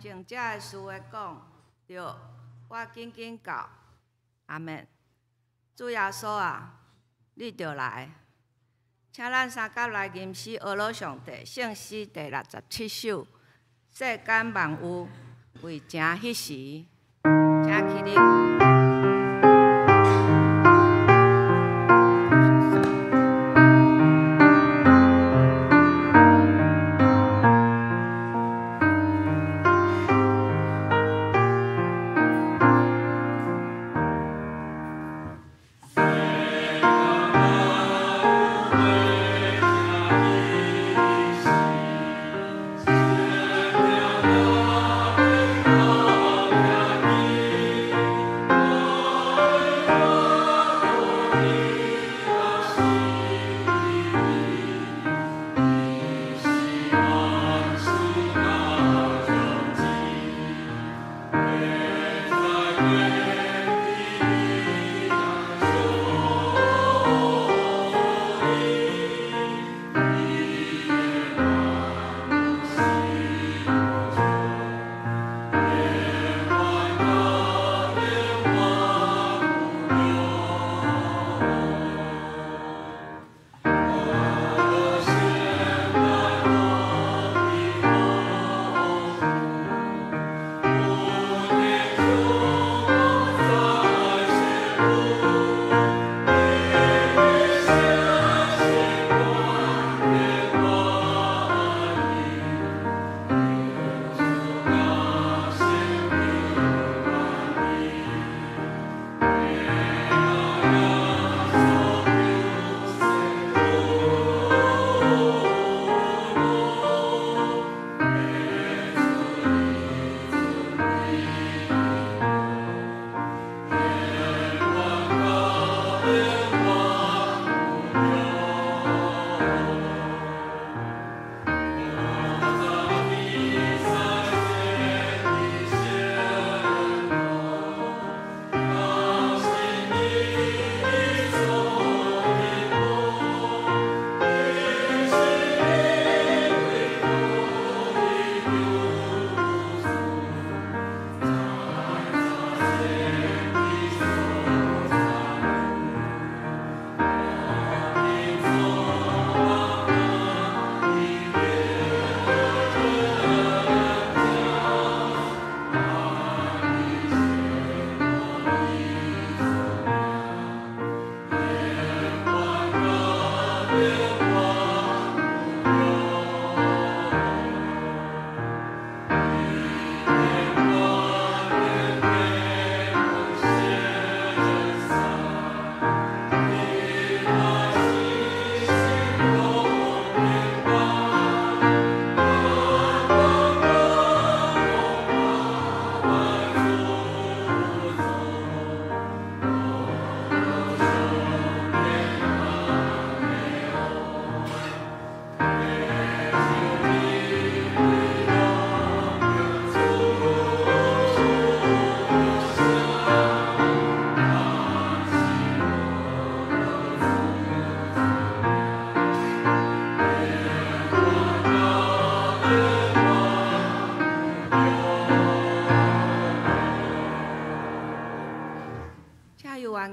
从這个事話講，對，我緊緊到，阿們。主耶穌啊，你著來，請咱三甲來吟詩阿羅上帝聖詩第67首，世間萬有為成彼時，請起立。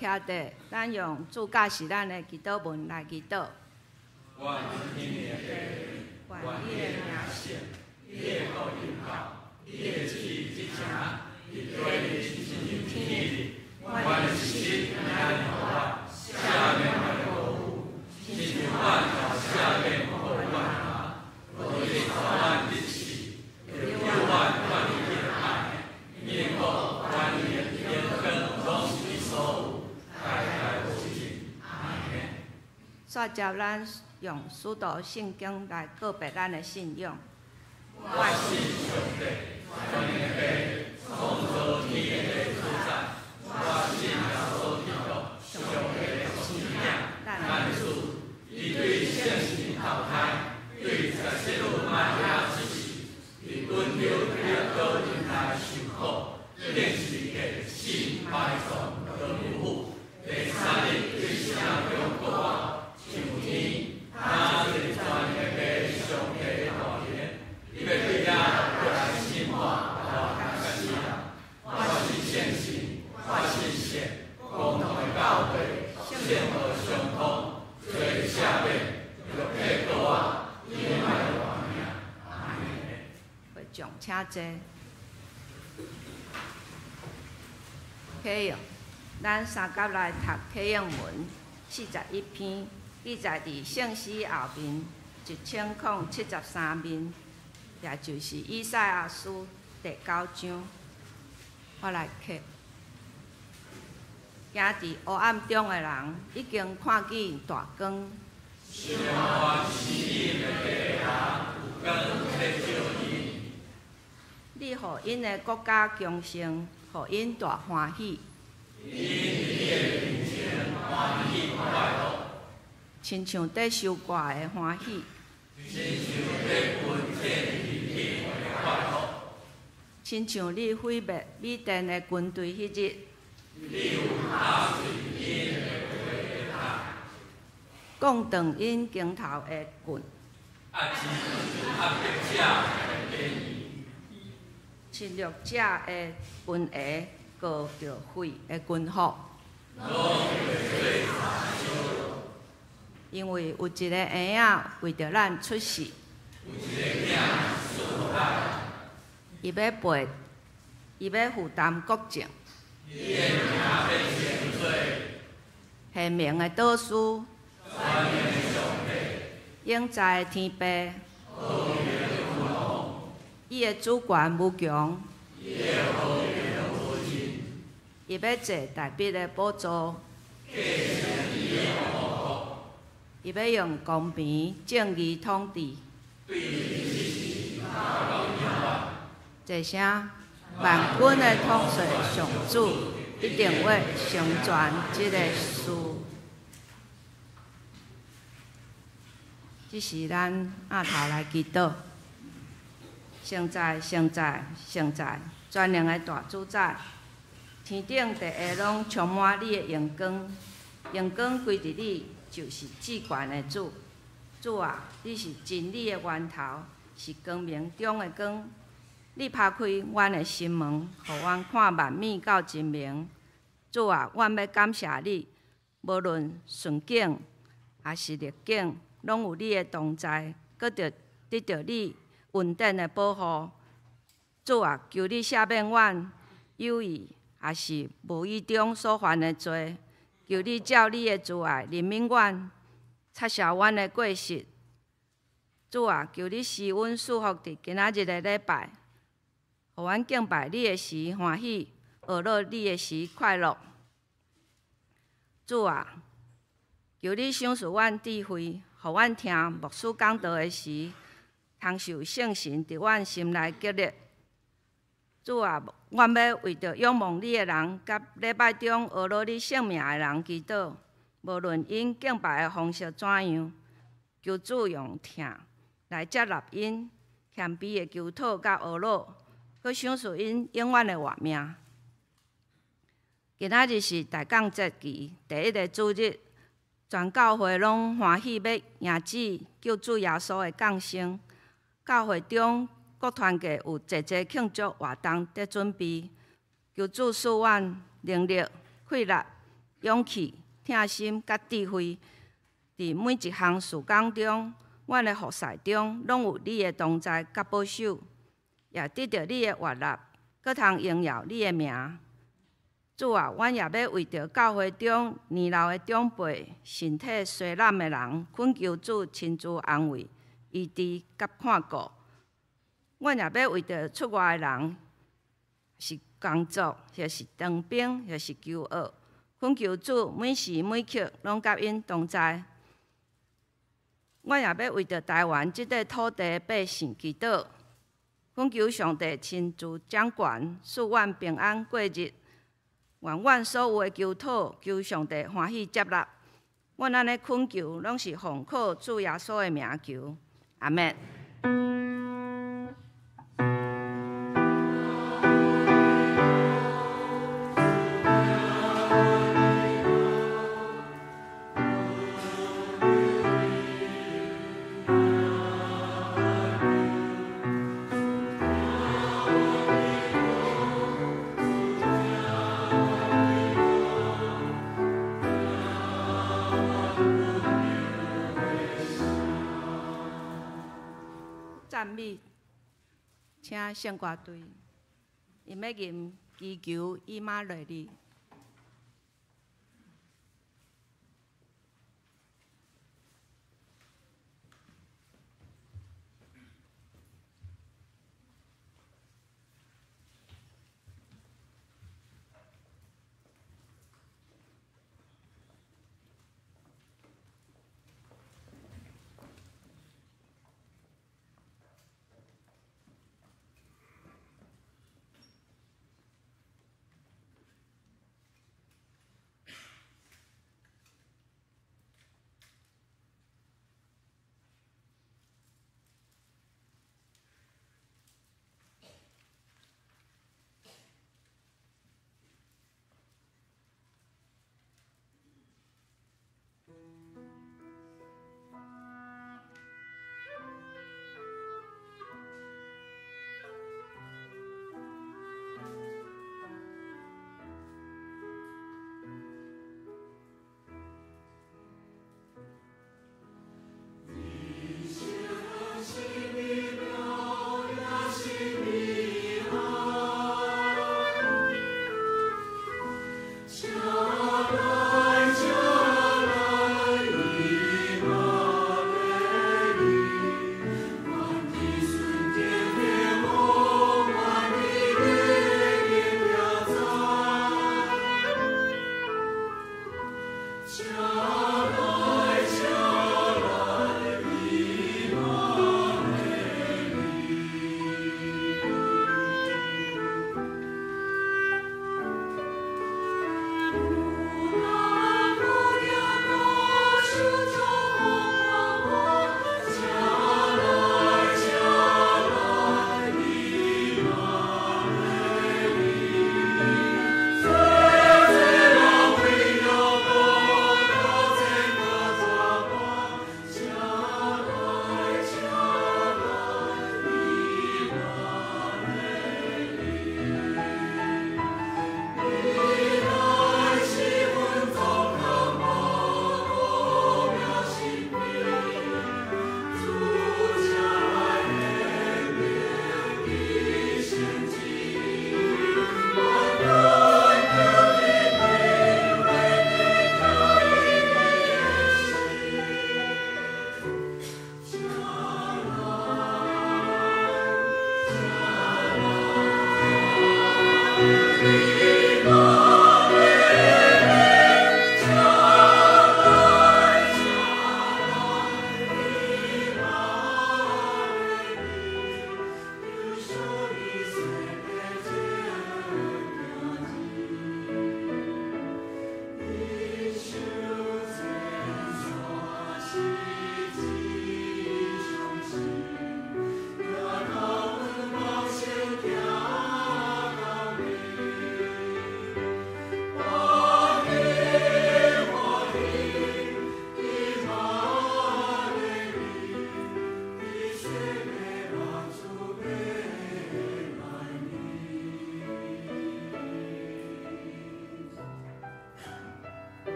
徛佇，咱用主教示咱的祈禱文來祈禱。願天的父，願你的名聖，你的國臨到，你的旨意執行，佇地親像佇天。阮的食物今仔日予阮，赦煞接咱用使徒信經來告白咱的信仰。我信上帝，全能的父，創造天地的主宰。我信耶穌基督，上帝的獨生子，咱的主。伊對聖神投胎，對十聖女瑪利亞出世，佇本丟彼拉多底下受苦，釘十字架，死埋葬，落地府，第三日對死人中復活，上天，他坐佇全能的父上帝的大權，伊欲對遐過來審判活佮死人。我信聖神，我信聖公同的教會，聖道相通，罪赦免，肉體復活，永遠的活命。阿們。會眾請坐。啟用，咱三甲來讀啟用文41篇，記載佇聖詩後面1073面，也就是以賽亞書第九章。我來讀。行佇黑暗中的人，已經看見大光。生活死蔭的地的人，有光在照𪜶。你予𪜶的國家強盛，予𪜶大歡喜。𪜶佇你的面前歡喜快樂，親像佇收割的歡喜。親像佇分這義的快樂。親像你毀滅米甸的軍隊彼日。你有打碎𪜶的皮帶，摃斷𪜶肩頭的棍。啊，親像壓迫者的鞭。侵略者的軍鞋，裹著血的軍服。攏變做柴燒。因為有一个嬰仔為著咱出世，有一个囝賜予咱，伊欲背，伊欲負擔國政。伊的名欲稱做賢明的導師，全能的上帝，永在的天父，和平的君王，伊的主權無窮，伊的和平無盡，伊欲坐大衛的寶座，繼承伊的王國，伊欲用公平正義統治。對彼時到永遠。這聲萬軍的統帥上主一定會成全這個事。這時咱額頭來祈禱，聖在聖在聖在，全能的大主宰，天頂地下攏充滿你的榮光，榮光歸佇你，就是至懸的主。主啊，你是真理的源頭，是光明中的光。你拍開阮的心門，予阮看萬物到真明。主啊，阮欲感謝你，無論順境抑是逆境，攏有你的同在，閣著得著你恩典的保護。主啊，求你赦免阮有意抑是無意中所犯的罪。求你照你的慈愛憐憫阮，擦消阮的過失。主啊，求你賜阮賜福佇今仔日的禮拜，予阮敬拜你的時歡喜，學樂你的時快樂。主啊，求你賞賜阮智慧，予阮聽牧師講道的時，通受聖神佇阮心內激勵。主啊，阮欲為著仰望你的人，佮禮拜中學樂你聖名的人祈禱，無論𪜶敬拜的方式怎樣，求主用疼來接納𪜶謙卑的求討佮學樂，閣賞賜𪜶永遠的活命。今仔日是大降節期第一个主日，全教會攏歡喜欲迎接救主耶穌的降生。教會中各團契有濟濟慶祝活動佇準備，求主賜阮能力、氣力、勇氣、疼心佮智慧，佇每一項事工中，阮的服侍中，攏有你的同在佮保守，也得著你的悅納，閣通榮耀你的名。主啊，阮也欲為著教會中年老的長輩、身體衰懶的人，懇求主親自安慰、醫治佮看顧。阮也欲為著出外的人，是工作，或是當兵，或是求學，懇求主每時每刻攏佮𪜶同在。阮也欲為著臺灣這塊土地的百姓祈禱，懇求上帝親自掌權，賜阮平安過日。願阮所有的求禱，求上帝歡喜接納。阮按呢懇求，攏是奉靠主耶穌的名求，阿們。讚美，請聖歌隊，𪜶欲吟祈求以馬內利。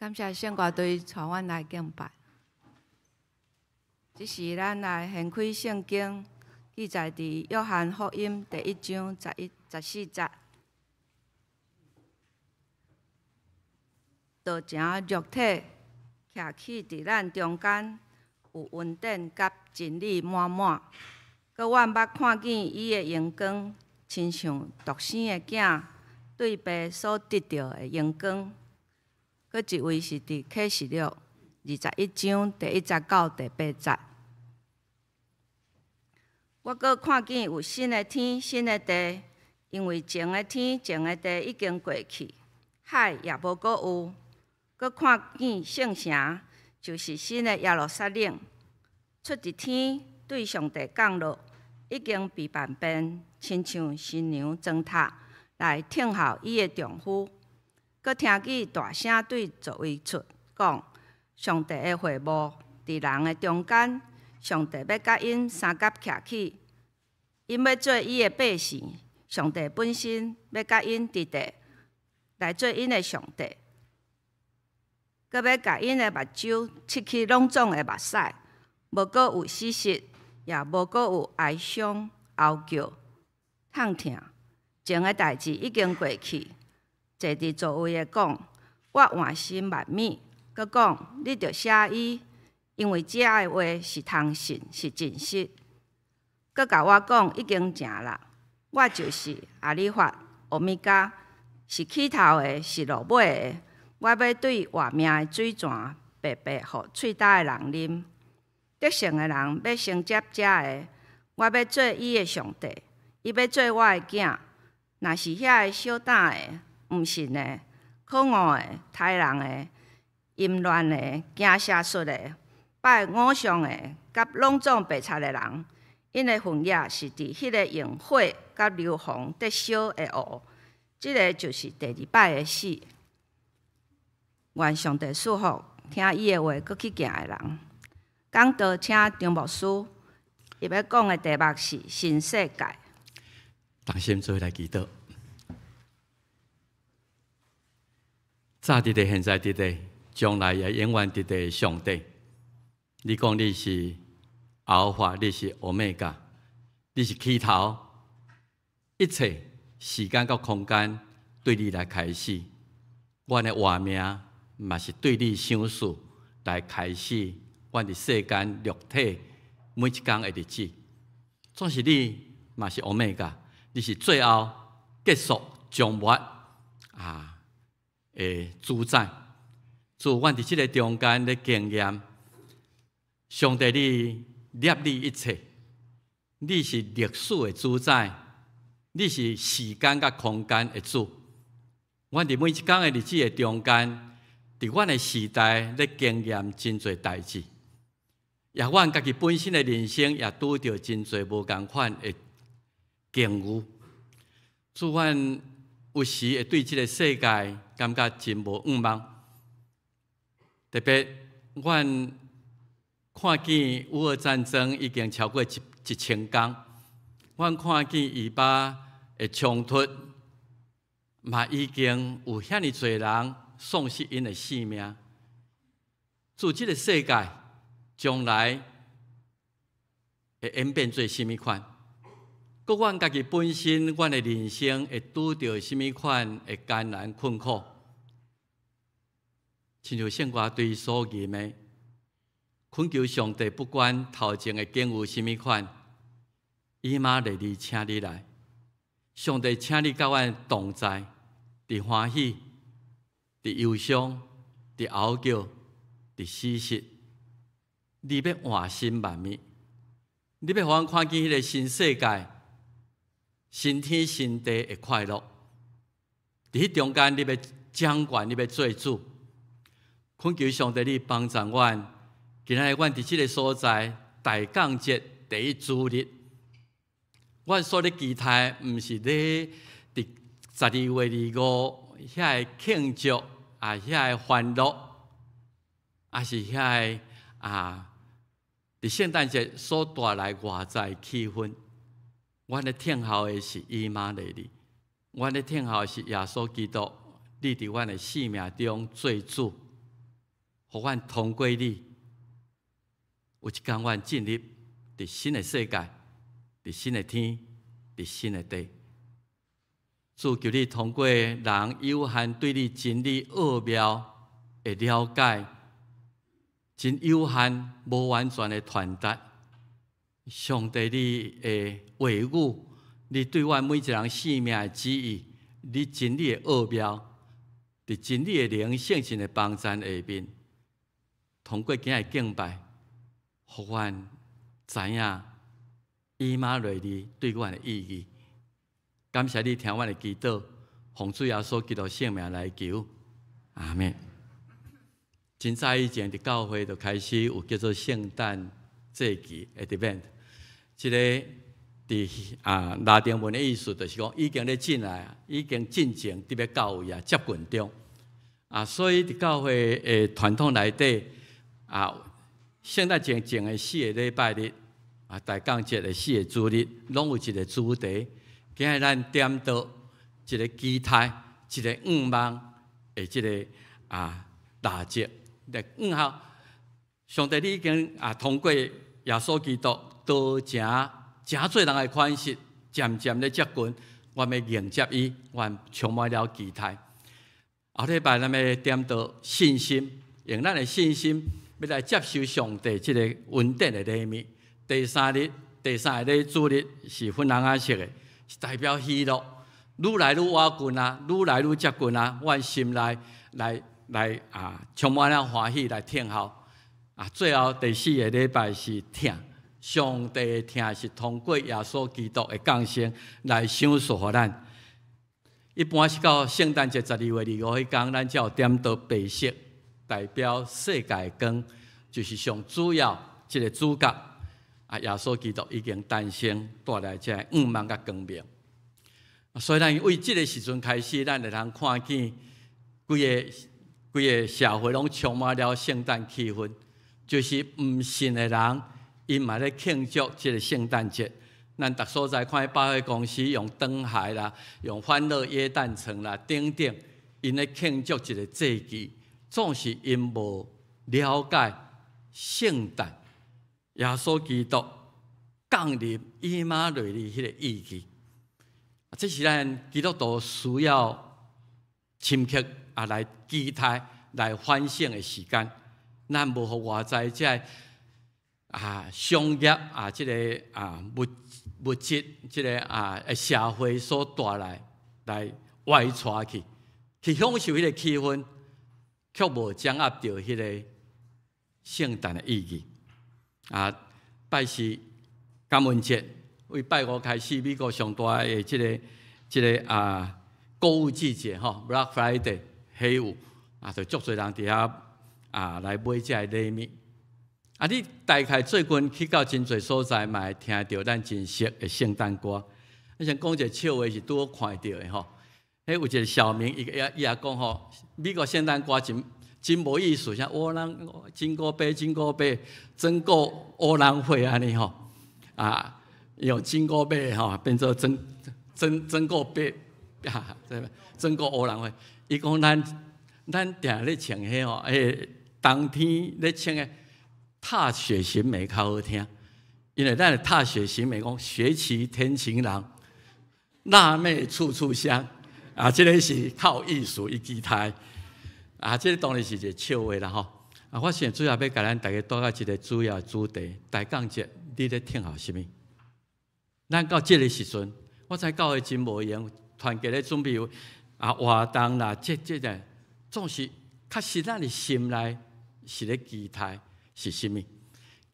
感謝聖歌隊帶阮來敬拜。這時咱來掀開聖經，記載佇約翰福音第一章11、14節。道成肉體，徛起佇咱中間，有恩典佮真理滿滿。閣阮捌看見伊的榮光，親像獨生的囝對爸所得著的榮光。閣一位是佇啟示錄21章第1節到第8節。我閣看見有新的天、新的地，因為前的天、前的地已經過去，海也無閣有。閣看見聖城，就是新的耶路撒冷，出佇天對上帝降落，已經被扮變，親像新娘妝闢來等候伊的丈夫。閣聽見大聲對座位出講：上帝的會幕佇人的中間，上帝欲佮𪜶相佮徛起，𪜶欲做伊的百姓，上帝本身欲佮𪜶佇地來做𪜶的上帝。閣欲共𪜶的目睭拭去攏總的目屎，無閣有死屍，也無閣有哀傷、嚎叫、痛疼。前的代誌已經過去。坐佇座位的講：我換新萬物。閣講：你著寫伊，因為這的話是通信，是真實。閣共我講已經成啦，我就是阿里法、歐米伽，是起頭的，是落尾的。我欲對活命的水泉白白予喙焦的人啉。得勝的人欲承接這个，我欲做伊的上帝，伊欲做我的囝。若是遐个小膽的、毋信的、可惡的、刣人的、淫亂的、行邪術的、拜偶像的，佮攏總白賊的人，𪜶的份額是佇彼个用火佮硫磺咧燒的湖。這个就是第二擺的死。願上帝賜福聽伊的話，閣去行的人。講道請張牧師，伊欲講的題目是新世界。同心做伙來祈禱。早佇咧，現在佇咧，將來也永遠佇咧。上帝，你講你是阿爾法，你是歐米伽，你是起頭，一切時間佮空間對你來開始，阮的活命嘛是對你賞賜來開始，阮佇世間肉體每一工的日子，總是你嘛是歐米伽，你是最後結束終末啊的主宰。主，阮佇這个中間咧經驗，上帝你攝理一切，你是歷史的主宰，你是時間佮空間的主。阮佇每一工的日子的中間，佇阮的時代咧經驗真濟代誌，也阮家己本身的人生也拄著真濟無仝款的境遇。主，阮有時會對這个世界感覺真無向望，特別阮看見烏俄戰爭已經超過1000工，阮看見以巴的衝突嘛已經有遐爾濟人喪失𪜶的性命。主，這个世界將來會演變做啥物款？閣阮家己本身，阮的人生會拄著啥物款的艱難困苦？親像聖歌隊所吟的，懇求上帝，不管頭前的境遇啥物款，以馬內利，請你來。上帝，請你佮阮同在，佇歡喜、佇憂傷、佇哀叫、佇死屍，你欲換新萬物，你欲予阮看見彼个新世界、新天新地的快樂。佇彼中間，你欲掌權，你欲做主。懇求上帝，你幫助阮。今仔日阮佇這个所在，大降節第一主日，阮所咧期待，毋是咧佇12月25遐个慶祝啊，遐個歡樂，抑是遐個啊，佇聖誕節所帶來外在氣氛。阮咧等候的是以馬內利，阮咧等候的是耶穌基督，你佇阮的生命中做主。予阮通過你，有一工阮進入佇新的世界，佇新的天，佇新的地。主，求你通過人有限對你真理奧妙的了解，真有限無完全的傳達。上帝，你的話語，你對阮每一人生命的旨意，你真理的奧妙，佇真理的靈聖神的幫贊下面，通過今日敬拜，予阮知影以馬內利對阮的意義。感謝你聽阮的祈禱，奉主耶穌基督聖名來求，阿們。真早以前佇教會就開始有叫做聖誕節期 Advent，這个佇拉丁文的意思就是講已經咧進來，已經進前佇欲到位啊，接近中啊，所以佇教會的傳統內底啊，聖誕節前的四个禮拜日啊，大降節的四个主日，攏有一个主題。今日咱點著一个期待，一个願望的這个蠟燭來向候。上帝，你已經通過耶穌基督道成誠濟人的款式，漸漸咧接近，阮欲迎接伊，阮充滿了期待。後禮拜咱欲點著信心，用咱的信心欲來接受上帝這个恩典的禮物。第三日，第三个主日是粉紅仔色的，是代表喜樂，愈來愈倚近啊，愈來愈接近啊，阮心內來來啊，充滿了歡喜來等候。最後第四个禮拜是疼，上帝的疼是通過耶穌基督的降生來賞賜予咱。一般是到聖誕節12月25彼工，咱才有點著白色，代表世界的光，就是上主要這个主角。耶穌基督已經誕生，帶來這个願望佮光明。所以咱為這个時陣開始，咱會通看見規个規个社會攏充滿了聖誕氣氛，就是毋信的人，𪜶嘛咧慶祝這个聖誕節。咱逐所在看百貨公司用燈海啦，用歡樂耶誕城啦等等，𪜶咧慶祝一个節期，總是𪜶無了解聖誕耶穌基督降臨以馬內利彼个意義。這是咱基督徒需要深刻來期待、來反省的時間。咱無予外在這个商業這个物質這个社會所帶來來歪帶去，去享受彼个氣氛，卻無掌握著彼个聖誕的意義。拜四感恩節，為拜五開始，美國上大的這個購物季節吼，Black Friday 黑五啊，就足濟人佇遐來買這个禮物。你大概最近去到真濟所在，嘛會聽著咱真熟的聖誕歌。我先講一個笑話，是拄好看著的吼。彼有一個小明，伊也講吼，美國聖誕歌真真無意思，像烏人 Jingle Bell Jingle Bell，整個烏人會按呢吼，用 Jingle Bell 吼變做整整整個白，整個烏人會。伊講咱定咧唱彼吼，冬天咧唱的踏雪尋梅較好聽，因為咱的踏雪尋梅講學騎天晴郎，辣妹處處香，這个是較有意思，伊期待。這个當然是一个笑話啦吼。我現在主要欲共咱大家帶來一个主要主題，大降節，你咧等候啥物？咱到這个時陣，我知教會真無閒，團結咧準備活動啦，這個總是確實咱的心內是咧期待是啥物？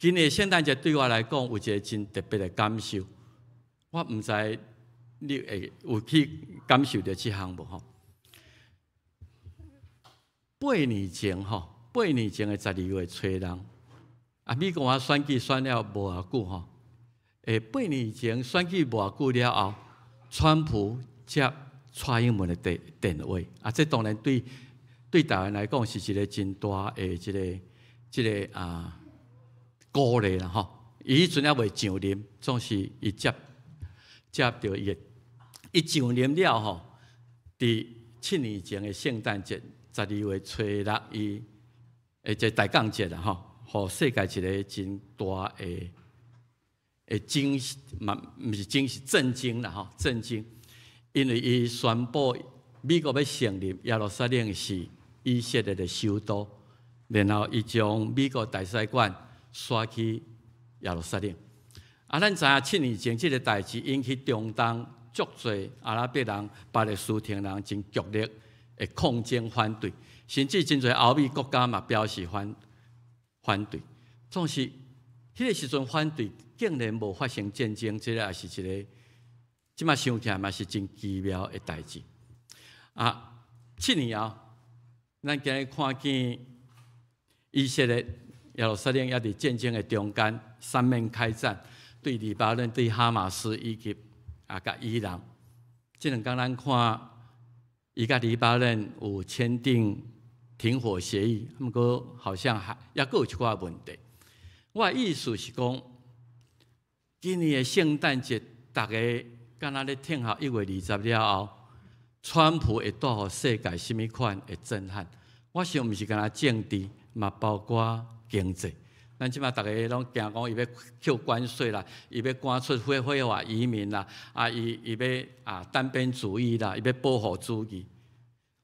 今年聖誕節對我來講有一个真特別的感受，我毋知你會有去感受著這項無吼？八年前吼，八年前的12月初六，美國啊選舉選了無偌久吼，八年前選舉無偌久了後，川普接蔡英文的電話，這當然對台灣來講是一个真大的這個鼓勵啦吼。伊彼陣猶未上任，總是伊接著伊的，伊上任了後，佇7年前的聖誕節。12月初六，伊一個大降節啦吼，予世界一个真大的驚嘛，毋是驚是震驚啦吼，震驚，因為伊宣布美國欲承認耶路撒冷是以色列的首都，然後伊將美國大使館徙去耶路撒冷。啊，咱知影7年前這個代誌引起中東足濟阿拉伯人、巴勒斯坦人真強烈的抗爭反對，甚至真濟歐美國家嘛表示反對。總是彼个時陣反對，竟然無發生戰爭，這个也是一个這馬想起來嘛是真奇妙的代誌。啊，7年後，咱今日看見以色列耶路撒冷猶佇戰爭的中間，三面開戰，對黎巴嫩、對哈馬斯以及佮伊朗。這兩工咱看，伊佮黎巴嫩有簽訂停火協議，毋過好像還猶閣有一寡問題。我的意思是講，今年的聖誕節，逐家敢若咧聽候1月20了後，川普會帶予世界啥物款的震撼？我想毋是干焦政治，嘛包括經濟。咱這馬逐家攏驚講伊欲扣關稅啦，伊欲趕出非法移民啦，伊欲單邊主義啦，伊欲保護主義。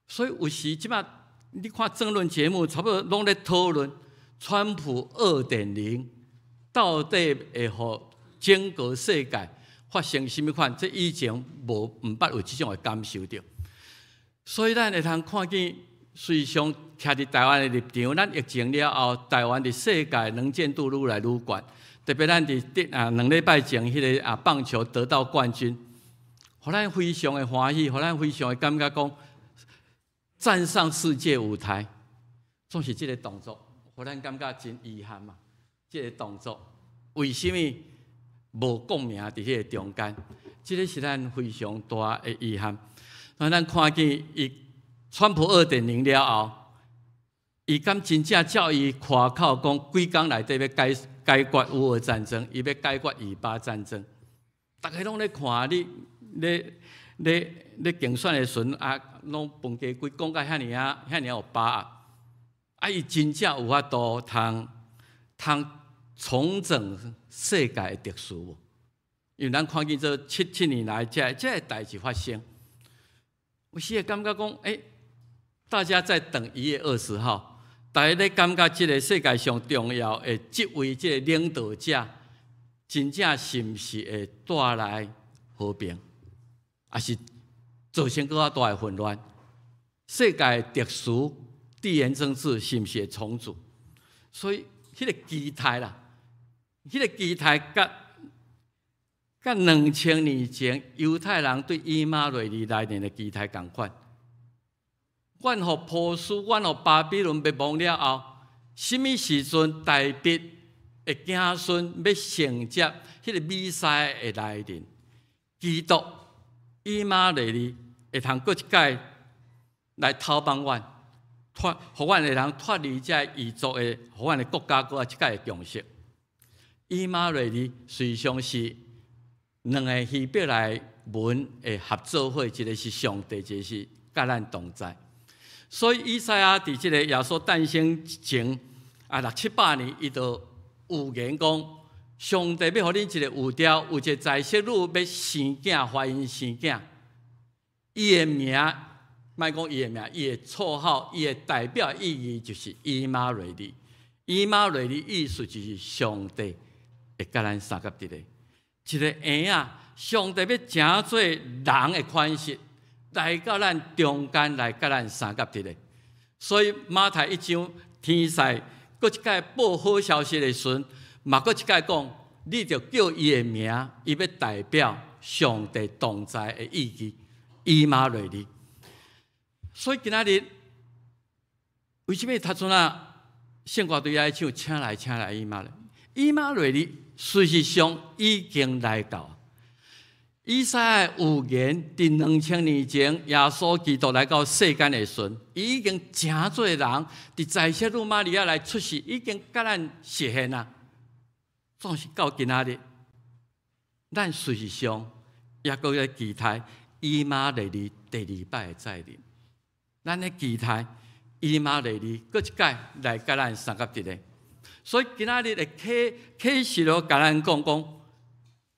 所以有時這馬你看政論節目，差不多攏咧討論川普2.0到底會予整個世界發生啥物款？這以前無毋捌有這種的感受著。所以咱會通看見，隨常徛佇台灣的立場，咱疫情了後，台灣佇世界能見度愈來愈懸。特別咱佇2禮拜前彼个棒球得到冠軍，予咱非常的歡喜，予咱非常的感覺講站上世界舞台，總是這个動作，予咱感覺真遺憾嘛。這个動作為啥物無國名佇彼个中間？這个是咱非常大的遺憾。那咱看見伊川普2.0了後，伊敢真正照伊誇口講，幾工內底欲解決烏俄戰爭，伊欲解決以巴戰爭。逐家攏咧看你，咧競選的時陣啊，攏飯雞規講甲遐爾仔，遐爾有把握。啊，伊真正有法度通重整世界的秩序無？因為咱看見這七年來這个代誌發生，有時會感覺講，大家在等1月20號，大家咧感覺這个世界上重要的這位這个領導者，真正是毋是會帶來和平，抑是造成閣較大的混亂？世界秩序、地緣政治是毋是會重組？所以，彼个期待啦，彼个期待佮2000年前猶太人對以馬內利來臨的期待仝款。阮予波斯、阮予巴比倫滅亡了後，啥物時陣大衛的子孫欲承接彼个彌賽亞的來臨？基督以馬內利會通閣一擺來透放阮，脫，予阮會通脫離這異族的，予阮的國家閣一擺的共識。以馬內利實際上是兩个希伯來文的合做伙，一个是上帝，一个是佮咱同在。所以以賽亞佇這个耶穌誕生前六七百年，伊就預言講，上帝欲予恁一个預兆，有一个宰相女欲生囝，懷孕生囝。伊的名，莫講伊的名，伊的綽號，伊的代表意義就是以馬內利。以馬內利意思就是上帝會佮咱相佮佇咧。一个嬰仔，上帝欲成做人的款式，來到咱中間來佮咱相佮佇咧。所以馬太一章天使閣一擺報好消息的時陣，嘛閣一擺講，你著叫伊的名，伊欲代表上帝同在的意義，以馬內利。所以今仔日為啥物頭先仔聖歌隊愛唱，請來請來以馬內利，以馬內利事實上已經來到。以賽亞預言佇2000年前，耶穌基督來到世間的時陣，伊已經成做人，佇在聖女瑪利亞來出世，已經佮咱實現啊。總是到今仔日，咱事實上猶閣咧期待以馬內利第二擺的再臨。咱咧期待以馬內利，閣一擺來佮咱相佮佇咧。所以今仔日的啟示錄共咱講講，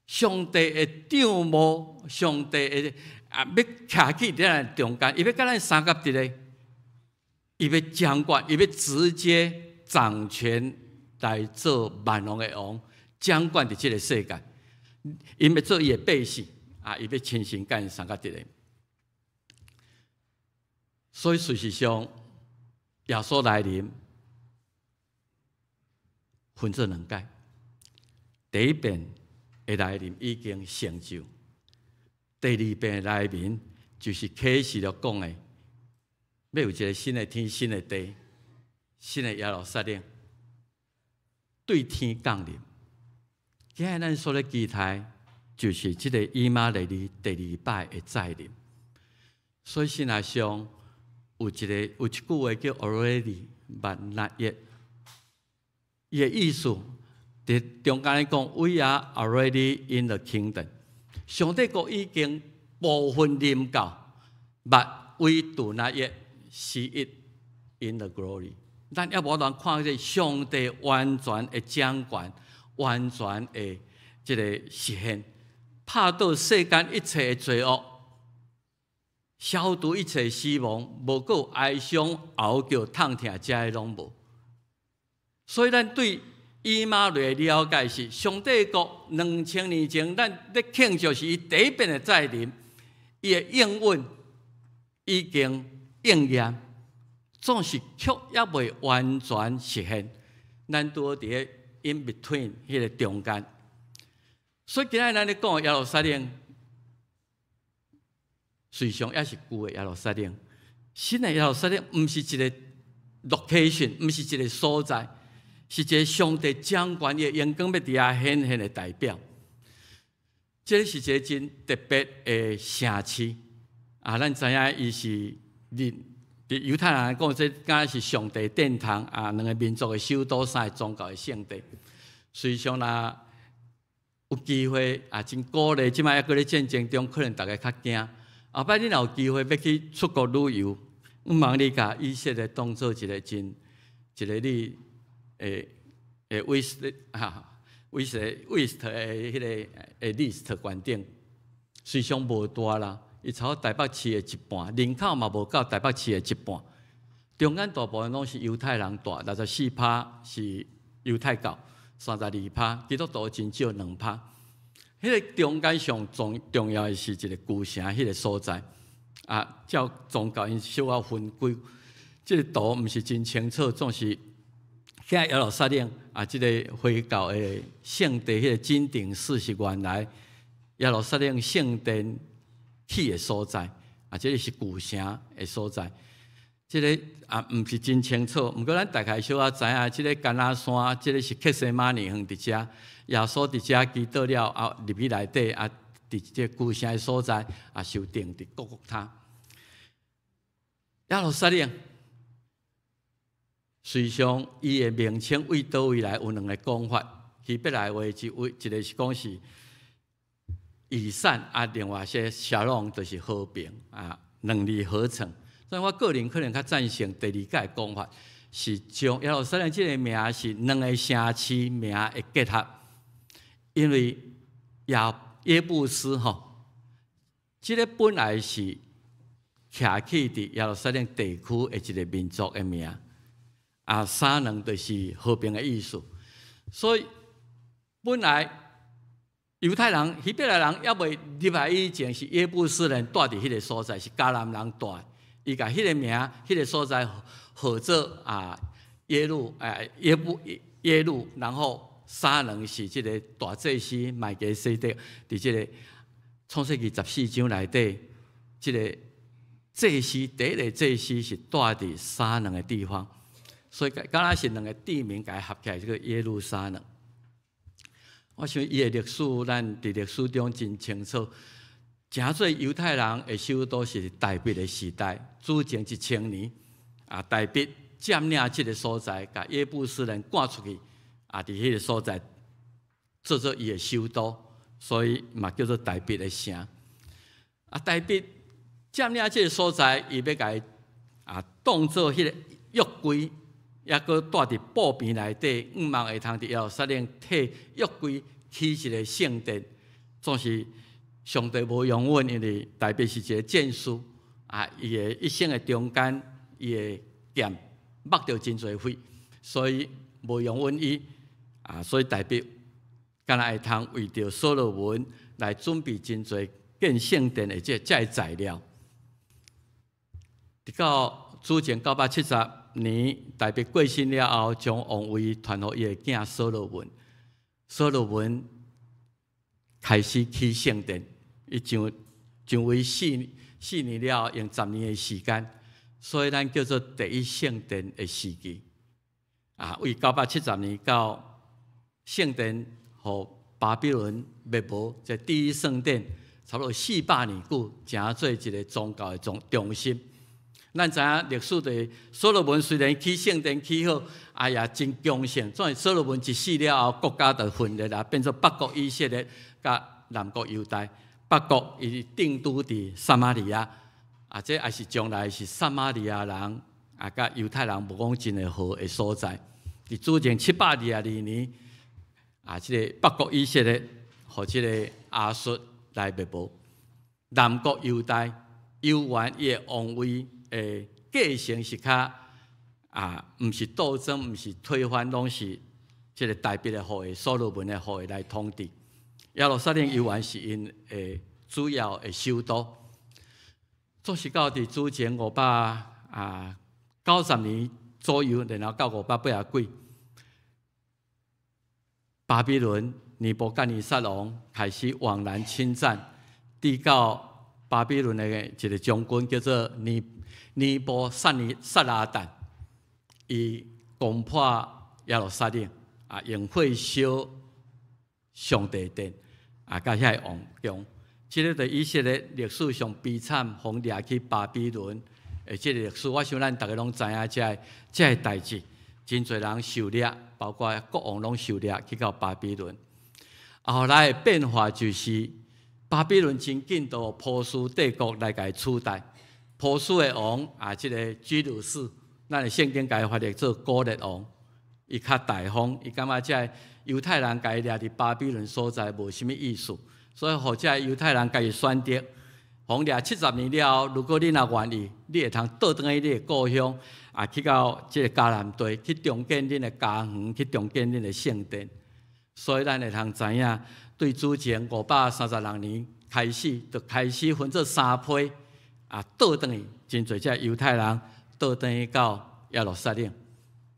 上帝的帳幕，上帝的啊，欲徛起佇咱中間，伊欲佮咱相佮佇咧，伊欲掌管，伊欲直接掌權來做萬王的王，掌管佇這个世界。𪜶欲做伊的百姓，啊，伊欲親身佮𪜶相佮佇咧。所以事實上，耶穌來臨分做兩擺，第一遍的來臨已經成就，第二遍的來臨就是啟示錄講的，欲有一个新的天、新的地、新的耶路撒冷，對天降臨。今日咱所咧期待，就是這个以馬內利第二擺的再臨。所以神學上有一句話叫 already but not yet，伊的意思佇中間來講，We are already in the kingdom。上帝國已經部分臨到，but we do not yet see it in the glory。咱猶無通看見上帝完全的掌權，完全的這个實現，拍倒世間一切的罪惡，消除一切死亡，無閣有哀傷、嚎叫、痛疼，這个攏無。所以咱對以馬內利的了解是，上帝國2000年前，咱咧慶祝是伊第一遍的再臨，伊的應允已經應驗，總是卻猶未完全實現。咱拄好佇咧 in between 彼个中間。所以今仔日咱咧講耶路撒冷，實際上也是舊的耶路撒冷。新的耶路撒冷毋是一个 location，毋是一个所在，是一个上帝掌權的榮光欲佇遐顯現的代表。這是一个真特別的城市啊！咱知影伊是佇猶太人來講，這敢若是上帝殿堂啊，兩个民族的首都，三个宗教的聖地。實際上若有機會啊，真鼓勵。這擺猶閣咧戰爭中，可能大家較驚。後擺你若有機會欲去出國旅遊，毋茫你共以色列當做一个真一个你會會 wish 哈 wish list 的彼个的 list 懸頂，實際上無大啦，伊差不多台北市的一半，人口嘛無夠台北市的一半。中間大部分攏是猶太人住，64趴是猶太教，32趴基督徒真少2趴。彼个中間上重要的是一个舊城，彼个所在啊，照宗教𪜶小可分開，這个圖毋是真清楚，總是遐耶路撒冷啊，這个回教的聖地，彼个真定寺是原來耶路撒冷聖殿起的所在，啊，這个是舊城的所在。這个啊，毋是真清楚，毋過咱大概小可知影，這个橄欖山，這个是客西馬尼園佇遮，耶穌佇遮祈禱了，啊，入去內底啊，佇這舊城的所在啊，受釘佇各各他。耶路撒冷，實際上伊的名稱對佗位來有兩个講法，希伯來話一位一个是講是以散啊，另外是沙龍就是和平啊，兩字合成。所以我個人可能較贊成第二个講法，是將耶路撒冷這个名是兩个城市名的結合，因為耶布斯吼，這个本來是徛起佇耶路撒冷地區的一个民族的名，啊，沙冷就是和平的意思，所以本來猶太人、希伯來人猶未入來以前，是耶布斯人住佇彼个所在，是迦南人住。伊共彼个名、彼个所在號做啊耶路，耶布耶路，然後沙冷是這个大祭司麥基洗德，佇這个創世記14章內底，這个祭司第一个祭司是住佇沙冷的地方，所以敢若是兩个地名共合起來，這个耶路撒冷。我想伊的歷史，咱佇歷史中真清楚。誠濟猶太人的首都是大衛的時代，主前1000年，啊，大衛佔領這个所在，共耶布斯人趕出去，啊，佇彼个所在做伊的首都，所以嘛叫做大衛的城。啊，大衛佔領這个所在，伊欲共啊，當做彼个約櫃，抑閣蹛佇布棚內底，向望會通佇耶路撒冷提約櫃起一个聖殿，總是上帝無容允，因為大衛是一个戰士，啊，伊的一生的中間，伊的劍擘著真濟血，所以無容允伊，啊，所以大衛敢若會通為著所羅門來準備真濟建聖殿的這个材料。直到主前970年，大衛過身了後，將王位傳予伊的囝所羅門。所羅門開始起聖殿，伊上位四年了後，用10年的時間，所以咱叫做第一聖殿的時期。啊，為970年到聖殿予巴比倫滅無，這第一聖殿差不多400年久，成做一个宗教的中心。咱知影歷史的所羅門雖然起聖殿起好，啊也真強盛。總是所羅門一死了後，國家就分裂啦，變做北國以色列佮南國猶大。北國伊定都佇撒瑪利亞，啊，這也是將來是撒瑪利亞人啊，佮猶太人無講真會和的所在。佇主前722年，啊，這个北國以色列予這个亞述來滅無，南國猶大猶原伊的王位的繼承是較啊，毋是鬥爭，毋是推翻，攏是這个大衛的後裔、所羅門的後裔來統治。耶路撒冷猶原是𪜶的主要的首都。總是到佇主前590年左右，然後到580幾，巴比倫尼布甲尼撒王開始往南侵佔，直到巴比倫的一个將軍叫做尼布撒尼撒拉旦，伊攻破耶路撒冷，啊，用火燒上帝殿，啊，佮遐个王宮，這个佇以色列歷史上悲慘，予掠去巴比倫的這个歷史，我想咱逐个攏知影這个代誌，真濟人受掠，包括國王攏受掠去到巴比倫。後來的變化就是，巴比倫真緊就波斯帝國來共伊取代。波斯的王啊，這个居魯士，咱的聖經共伊翻譯做古列王，伊較大方，伊感覺這个猶太人共伊掠佇巴比倫所在無啥物意思，所以予這个猶太人家己選擇，予掠70年了後，如果你若願意，你會通倒轉去你的故鄉，啊，去到這个迦南地去重建恁的家園，去重建恁的聖殿。所以咱會通知影，對主前536年開始，就開始分做三批。啊，倒轉去，真濟這猶太人倒轉去到耶路撒冷。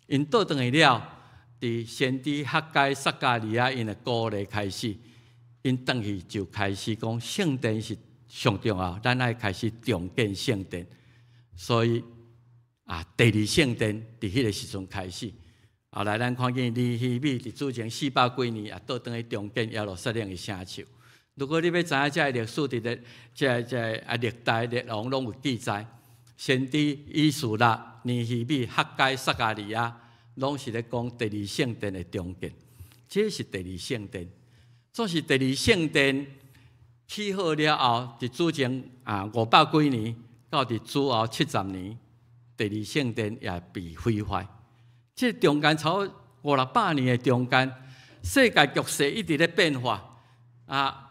𪜶倒轉去了，佇先知哈該、撒迦利亞𪜶的鼓勵開始，𪜶轉去就開始講聖殿是上重要，咱愛開始重建聖殿。所以啊，第二聖殿佇彼个時陣開始。後來咱看見尼希米佇主前400幾年也倒轉去重建耶路撒冷的城牆。如果你欲知影這个歷史，佇咧這个啊歷代列王攏有記載，先知以斯拉、尼希米、哈該、撒迦利亞，攏是咧講第二聖殿的重建。這是第二聖殿，總是第二聖殿起好了後，佇主前啊500幾年到佇主後70年，第二聖殿也被毀壞。這中間差不多五六百年的中間，世界局勢一直咧變化啊。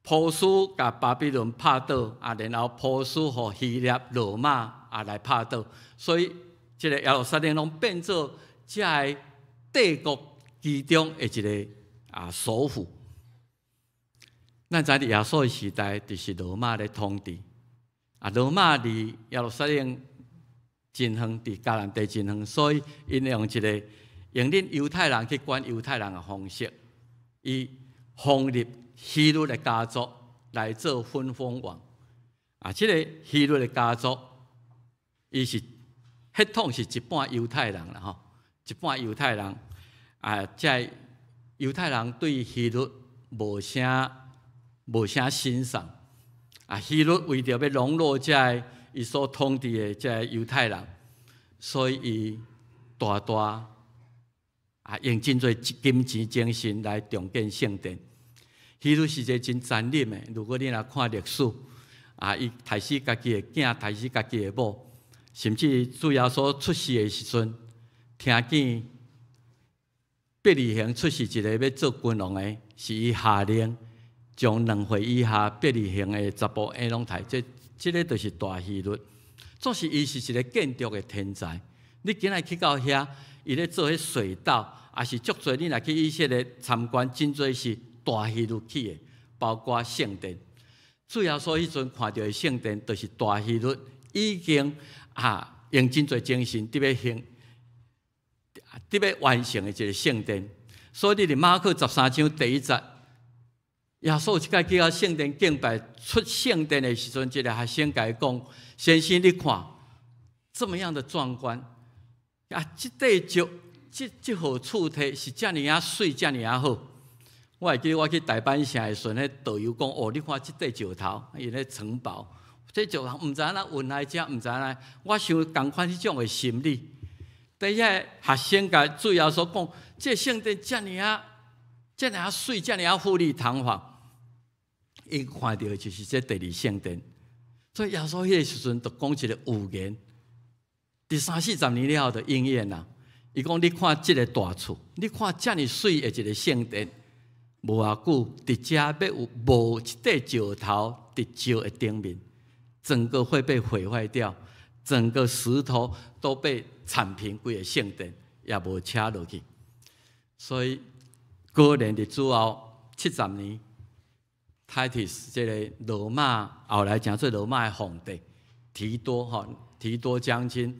波斯共巴比倫拍倒，啊，然後波斯予希臘、羅馬也來拍倒，所以這个耶路撒冷攏變做這个帝國其中的一个啊首府。咱知佇耶穌的時代，就是羅馬咧統治。啊，羅馬離耶路撒冷真遠，佇迦南地真遠，所以𪜶用一个用恁猶太人去管猶太人的方式，伊封立希律的家族來做分封王。啊，這个希律的家族，伊是血統是一半猶太人啦，吼，一半猶太人。啊，這猶太人對希律無啥欣賞。啊，希律為著欲籠絡這个伊所統治的這个猶太人，所以伊大大啊用真濟金錢精神來重建聖殿。希律是一个真殘忍的，如果你若看歷史，啊，伊刣死家己的囝，刣死家己的某，甚至主耶穌出世的時陣，聽見伯利恆出世一個欲做君王的，是伊下令將2歲以下伯利恆的查埔嬰攏刣。這個就是大希律。總是伊是一個建築的天才。你今仔去到遐，伊咧做彼隧道，也是足濟。你若去以色列參觀，真濟是大希律起的，包括聖殿。主耶穌彼陣看著的聖殿，就是大希律已經用真濟精神佇欲興、佇欲完成的一個聖殿。所以你佇馬可13章第1節，耶穌一擺去到聖殿敬拜，出聖殿的時陣，一個學生共伊講：“先生，你看這麼樣的壯觀啊！這塊石、這號厝體是遮爾仔媠，遮爾仔好。”我會記得我去大阪城的時陣，彼導遊講：“哦，你看這塊石頭，𪜶咧城堡，這石頭毋知按怎運來遮，毋知按怎。”我想仝款彼種的心理。佇遐學生共主耶穌講：“這聖殿遮爾仔、遮爾仔媠，遮爾仔富麗堂皇。”𪜶看著的就是這第二聖殿，所以耶穌彼個時陣就講一個預言，佇三四十年了後就應驗啦。伊講：“你看這个大厝，你看遮爾媠的一個聖殿，無偌久佇遮欲有無一塊石頭佇石的頂面，整個會被毀壞掉，整個石頭都被鏟平，規個聖殿也無車落去。”所以果然佇主後70年，Titus 這个羅馬後來成做羅馬的皇帝提多吼，提多將軍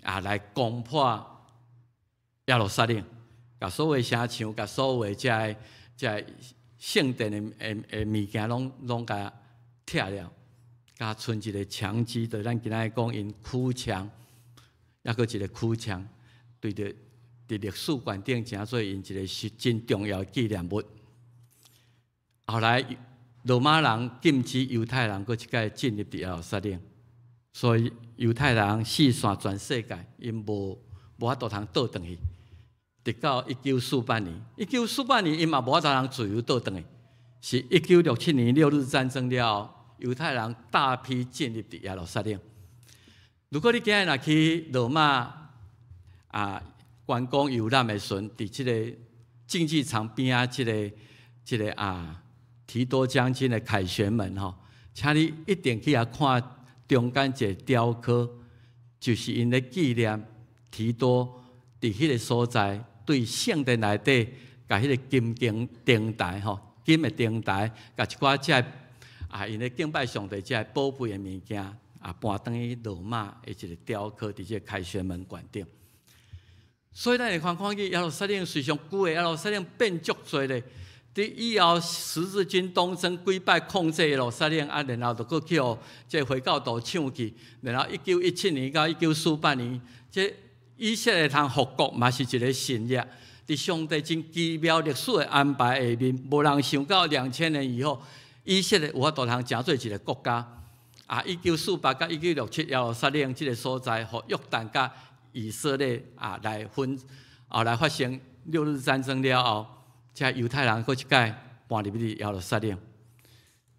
啊來攻破耶路撒冷，共所有城牆、共所有這个聖殿的物件攏共拆了，共賰一个牆基，就咱今仔日講𪜶哭牆，抑閣一個哭牆，對著佇歷史館頂成做𪜶一個是真重要的紀念物。後來羅馬人禁止猶太人閣一擺進入佇耶路撒冷，所以猶太人四散全世界，𪜶無法度通倒轉去。直到一九四八年，一九四八年𪜶嘛無法度通自由倒轉去，是1967年六日戰爭了後，猶太人大批進入佇耶路撒冷。如果你今仔日若去羅馬觀光遊覽的時陣，佇這個競技場邊仔這個提多將軍的凱旋門吼，請你一定去遐看中間一个雕刻，就是𪜶咧紀念提多佇彼个所在，對聖殿內底，共彼个金燈燈台吼，金的燈台，共一寡這𪜶咧敬拜上帝這寶貝的物件搬轉去羅馬的一个雕刻，佇這个凱旋門館頂。所以咱會看看見耶路撒冷隨上舊的耶路撒冷變足濟咧。佇以後十字軍東征幾擺控制耶路撒冷，然後就閣去予這回教徒搶去，然後1917年到1948年，這以色列通復國嘛是一个神跡。佇上帝真奇妙歷史的安排下面，無人想到2000年以後，以色列有法度通成做一个國家。1948佮1967耶路撒冷這个所在，予約旦佮以色列來分，後來發生六日戰爭了後，這猶太人閣一擺搬入去耶路撒冷。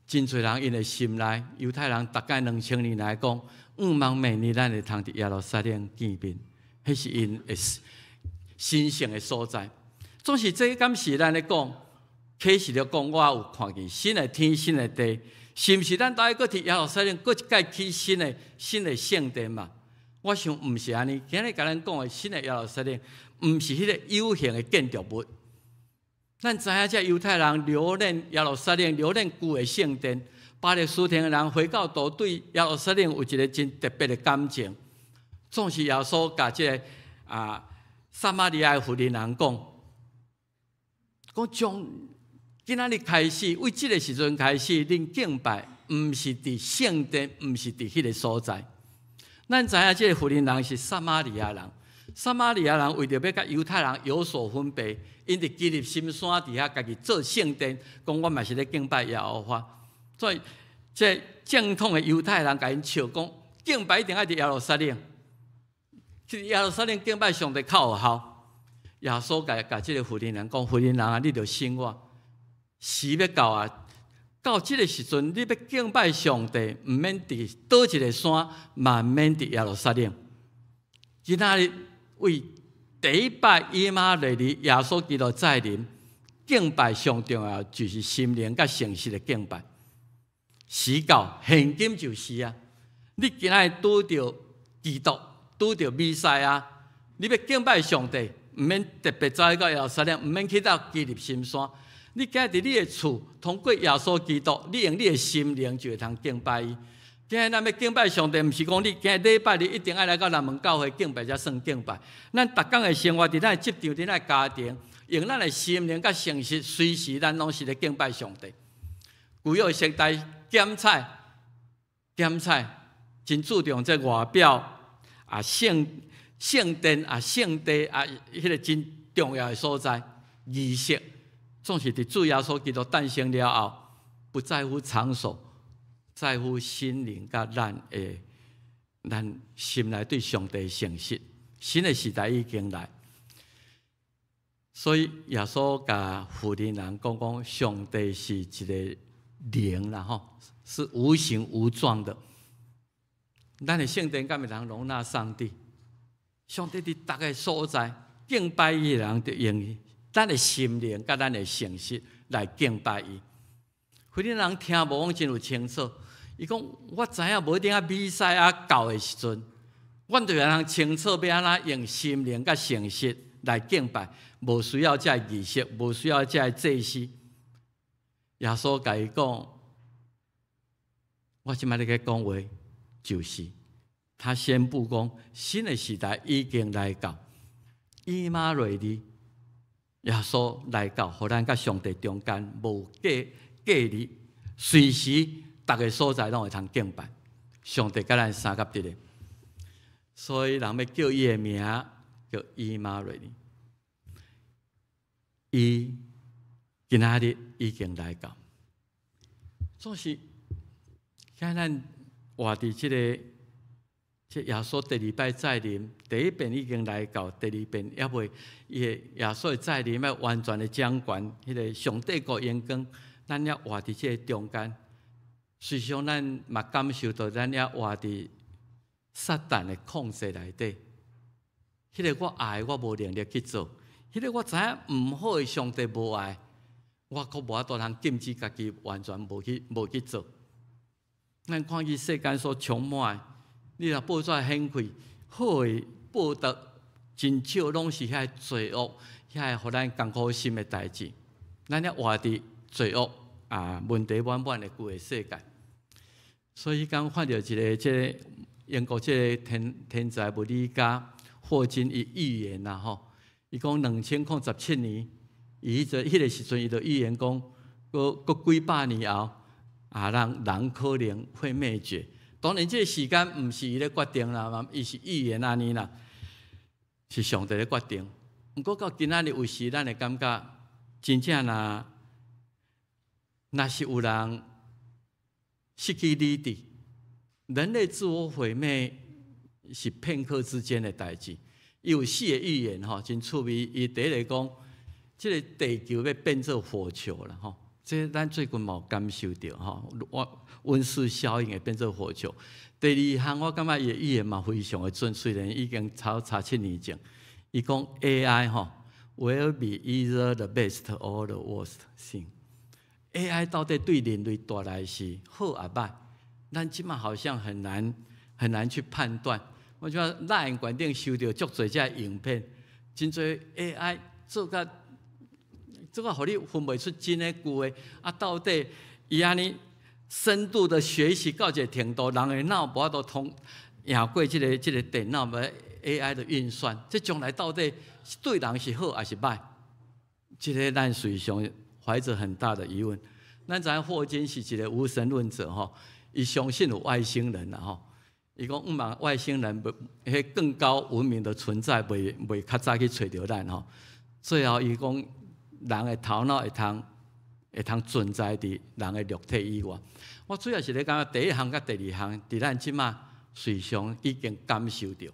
真濟人𪜶的心內，猶太人大概2000年來講，向望明年咱會通佇耶路撒冷見面，彼是𪜶的神聖的所在。總是這敢是咱咧講，啟示錄講我有看見新的天、新的地，是毋是咱都愛閣佇耶路撒冷閣一擺起新的聖殿嘛？我想毋是按呢。今日共咱講的新的耶路撒冷，毋是彼个有形的建築物。咱知影這猶太人留戀耶路撒冷，留戀舊的聖殿。巴勒斯坦的人回教徒對耶路撒冷有一个真特別的感情。總是耶穌共這个撒瑪利亞的婦人人講，講從今仔日開始，為這个時陣開始，恁敬拜毋是佇聖殿，毋是佇彼个所在。咱知影這个婦人人是撒瑪利亞人，撒瑪利亞人為著欲佮猶太人有所分別，𪜶佇基利心山佇遐家己做聖殿，講我嘛是咧敬拜耶和華。所以，這正統的猶太人共𪜶笑講，敬拜一定愛佇耶路撒冷，去耶路撒冷敬拜上帝較有效。耶穌共這个婦人人講：“婦人人啊，你著信我，時欲到啊，到這个時陣，你欲敬拜上帝，毋免佇佗一个山，嘛毋免佇耶路撒冷。今仔日為第一擺以馬內利耶穌基督再臨，敬拜上重要就是心靈佮誠實的敬拜。時到現今就是啊！你今仔日拄著基督，拄著彌賽亞，你欲敬拜上帝，毋免特別走去到耶路撒冷，毋免去到基利心山。你今日佇你的厝，通過耶穌基督，你用你的心靈就會通敬拜伊。今日咱欲敬拜上帝，毋是講你今日禮拜日一定愛來到南門教會敬拜才算敬拜。咱逐工的生活，佇咱的職場，佇咱的家庭，用咱的心靈佮誠實，隨時咱攏是咧敬拜上帝。舊約時代檢採檢採，真注重這外表啊，聖聖殿啊，聖地啊，彼个真重要的所在儀式。總是佇主耶穌基督誕生了後，不在乎場所，在乎心靈佮咱的咱心內對上帝的誠實。新的時代已經來，所以耶穌共婦人人講講，上帝是一个靈啦，吼，是無形無狀的。咱的聖殿敢會通容納上帝？上帝佇逐个所在敬拜伊的人，就用咱的心靈佮咱的誠實來敬拜伊。婦人人聽無講真有清楚，伊講我知影無一定啊，彌賽亞到的時陣，阮就會通清楚欲按怎用心靈佮誠實來敬拜，無需要這个儀式，無需要這个祭司。耶穌共伊講，我這擺咧共講話，就是他宣布講，新的時代已經來到，以馬內利。耶穌來到，予咱佮上帝中間無隔隔離，隨時逐个所在攏會通敬拜。上帝佮咱相佮佇咧，所以人欲叫伊的名叫以馬內利。伊今仔日已經來到，總是今咱活佇這个，這耶穌第二擺再臨，第一遍已經來到，第二遍猶未，伊的耶穌的再臨欲完全的掌權，彼个上帝國榮光，咱猶活佇這个中間。實際上，咱嘛感受到，咱猶活佇撒旦的控制內底。彼个我愛，我無能力去做；彼个我知影毋好的，上帝無愛，我閣無法度通禁止家己完全無去做。咱看見世間所充滿的，你若報紙掀開，好的報道真少，攏是遐罪惡、遐予咱艱苦心的代誌。咱猶活佇罪惡啊問題滿滿的舊的世界。所以剛看著一个這个英國這个天才物理家霍金伊預言啦吼，伊講2017年，伊彼個時陣伊就預言講，閣閣幾百年後，啊，人人可能會滅絕。當然，這個時間毋是伊咧決定啦，伊是預言按呢啦，是上帝咧決定。毋過到今仔日有時，咱會感覺真正若若是有人失去理智，人類自我毀滅是片刻之間的代誌。伊有四個預言吼，真趣味。伊第一个講，這个地球欲變做火球啦吼。這咱最近嘛有感受著吼，溫室效應會變做火球。第二項，我感覺伊的預言嘛非常的準，雖然已經差7年前。伊講 AI 吼，will be either the best or the worst thing。AI 到底對人類帶來是好抑歹？咱這馬好像很難很難去判斷。我覺得 LINE 群頂收著足濟這影片，真濟 AI 做甲，予你分袂出真的舊的，啊，到底伊按呢深度的學習到一個程度，人的腦無法度通贏過這個電腦欲 AI 的運算，這將來到底對人是好抑是歹？這个咱隨常懷著很大的疑問。咱知影霍金是一個無神論者吼，伊相信有外星人啦吼。伊講毋茫外星人袂，彼更高文明的存在袂較早去揣著咱吼。最後伊講，人的頭腦會通存在佇人的肉體以外。我主要是咧感覺第一項佮第二項，佇咱這馬隨常已經感受著。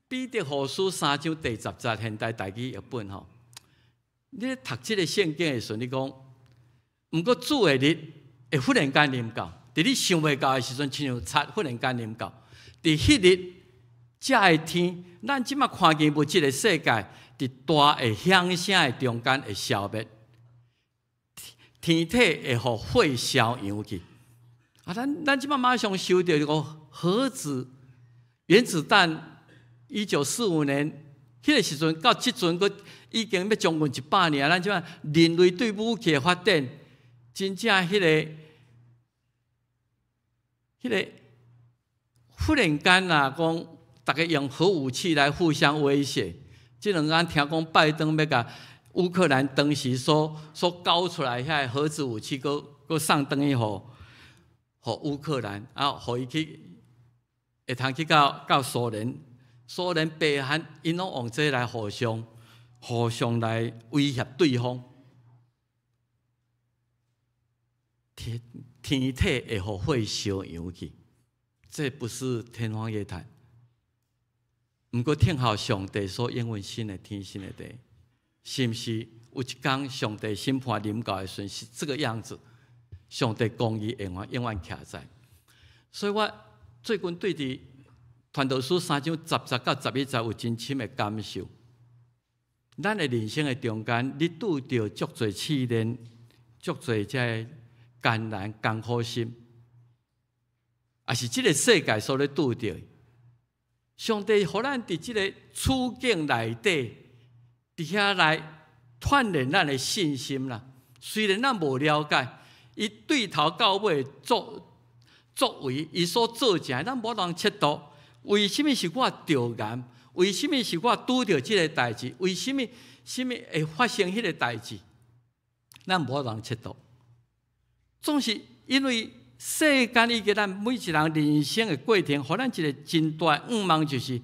彼得後書三章第十節，現代台語譯本吼，你咧讀這个聖經的時陣，你講，毋過主的日會忽然間臨到，佇你想袂到的時陣，親像賊忽然間臨到。佇彼日，這个天，咱這馬看見物質的世界，佇大的響聲的中間會消滅，天體會予火燒溶去。啊，咱這馬馬上收著一個核子原子彈，1945年彼個時陣到這陣，閣已經欲將近100年。咱這馬人類對武器的發展，真正彼個忽然間啊，講逐家用核武器來互相威脅。這兩工聽講拜登欲共烏克蘭當時所交出來遐核子武器，閣閣送轉去予烏克蘭，啊，予伊去會通去到蘇聯，蘇聯、北韓，𪜶攏用這來互相來威脅對方。天體會予火燒溶去，這不是天方夜譚。毋過聽候上帝所應允新的天新的地，是毋是有一工上帝審判臨到的時陣是這個樣子？上帝公義永遠永遠徛在。所以我最近對佇傳道書3章10節到11節有真深的感受。咱的人生的中間，你拄著足濟試煉，足濟這个艱難艱苦心，也是這个世界所咧拄著。上帝予咱佇這个處境內底，佇遐來鍛鍊咱的信心啦。雖然咱無了解，伊對頭到尾作為，伊所做成，咱無通測度。為啥物是我著癌？為啥物是我拄著這个代誌？為啥物啥物會發生彼个代誌？咱無通測度。總是因為世間以及咱每一人人生的過程，予咱一個真大的向望，就是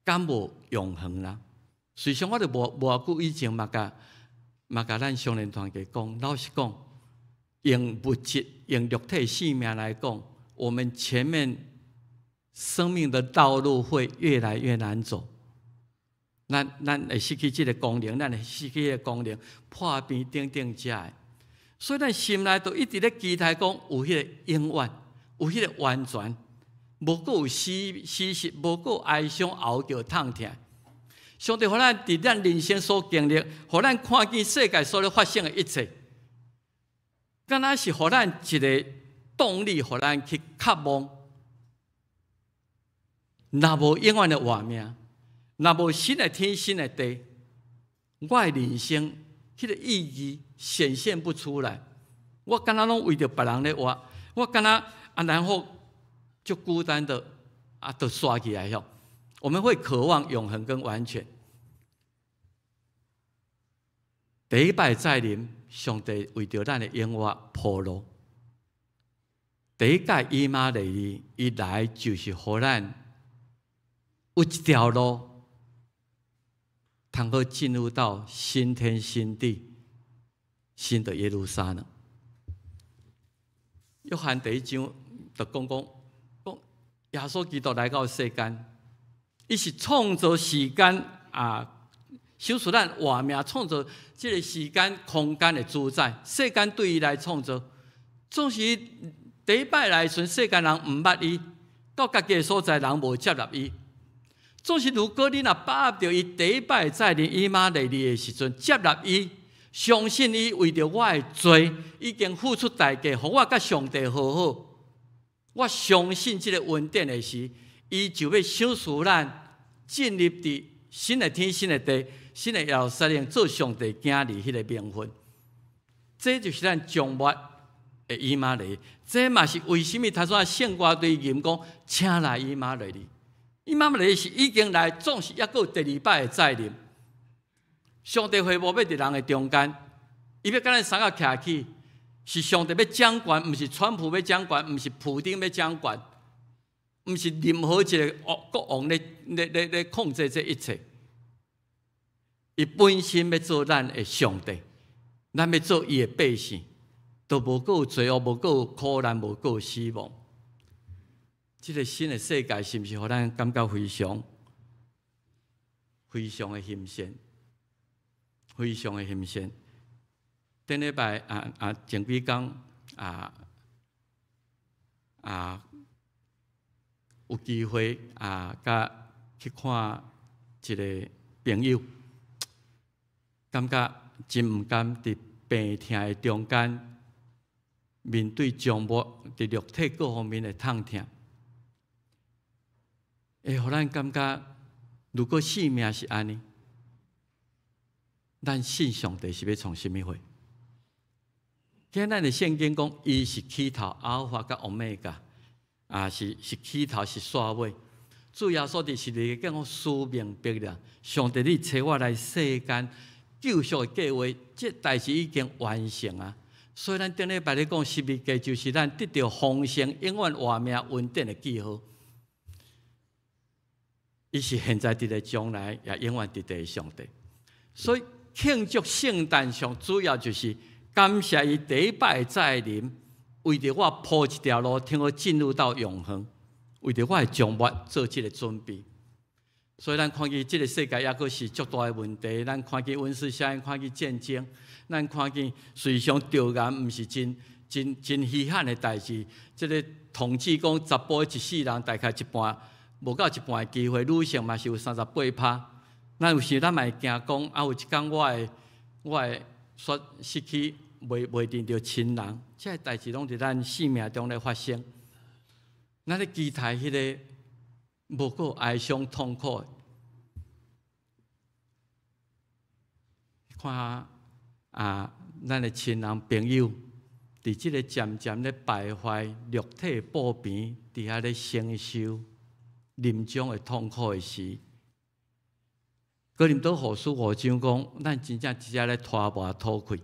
敢無永恆啦。事實上，我著無偌久以前嘛共咱少年團契講，老實講，用物質、用肉體性命來講，我們前面生命的道路會越來越難走。咱會失去這个功能，咱會失去彼个功能，破病等等遮的。所以咱心內都一直咧期待講有彼个永遠，有彼个完全，無閣有死死，無閣哀傷、嚎叫、痛疼。上帝予咱佇咱人生所經歷，予咱看見世界所咧發生的一切，敢若是予咱一个動力，予咱去渴望。若無永遠的活命，若無新的天、新的地，我的人生彼个意義顯現不出來。我敢若攏為著別人咧活，我敢若啊，然後就孤單的啊，就煞起來吼。我們會渴望永恆跟完全。第一擺再臨，上帝為著咱的永活鋪路。第一擺以馬內利，伊來就是予咱有一條路，通好進入到新天新地、新的耶路撒冷。約翰第一章就講耶穌基督來到世間。伊是創造時間啊，賞賜咱活命，創造這个時間空間的主宰。世間對伊來創造，總是第一擺來時陣，世間人毋捌伊，到家己的所在人無接納伊。總是如果你若把握著伊第一擺再臨以馬內利的時陣，接納伊，相信伊為著我的罪已經付出代價，予我佮上帝和好。我相信這个恩典的時，伊就欲賞賜咱進入佇新的天、新的地、新的耶路撒冷，做上帝囝兒彼个名分。這就是咱終末的以馬內利。這嘛是為啥物頭先聖歌隊吟講，請來以馬內利。以馬內利是已經來，總是猶閣有第二擺的再臨。上帝會幕欲佇人的中間，伊欲佮咱相佮徛起，是上帝欲掌權，毋是川普欲掌權，毋是普丁欲掌權。毋是任何一个國王咧控制這一切，伊本身欲做咱的上帝，咱欲做伊的百姓，都無閣有罪惡，無閣有苦難，無閣有死亡。這个新的世界是毋是予咱感覺非常、非常的新鮮？非常的新鮮。頂禮拜前幾工有機會佮去看一个朋友，感覺真毋甘佇病痛的中間，面對終末佇肉體各方面的痛疼，會予咱感覺，如果生命是按呢，咱信上帝是欲創啥物貨？今咱的聖經講，伊是起頭阿爾法佮歐米伽，是起頭是煞尾。主耶穌佇十字架講使命必達，上帝你差我來世間救贖的計劃，這代誌已經完成啊！所以咱頂禮拜咧講十字架，就是咱得著豐盛、永遠活命恩典的記號。伊是現在、佇咧將來，也永遠佇咧上帝。所以慶祝聖誕上主要就是感謝伊第一擺的再臨，為著我鋪一條路，通好進入到永恆，為著我的終末做這个準備。所以咱看見這个世界猶閣是足大的問題，咱看見溫室效應，看見戰爭，咱看見隨常著癌，毋是真真真稀罕的代誌。這个統計講，查埔一世人大概一半，無夠一半的機會，女性嘛是有38%。咱有時咱嘛會驚講，有一工我會煞失去，袂認著親人，這个代誌攏佇咱生命中咧發生。咱咧期待彼个無閣哀傷痛苦的，看咱的親人朋友，佇這个漸漸咧敗壞肉體布病，佇遐咧承受臨終的痛苦的時，哥林多後書五章講，咱真正直接咧拖磨吐氣，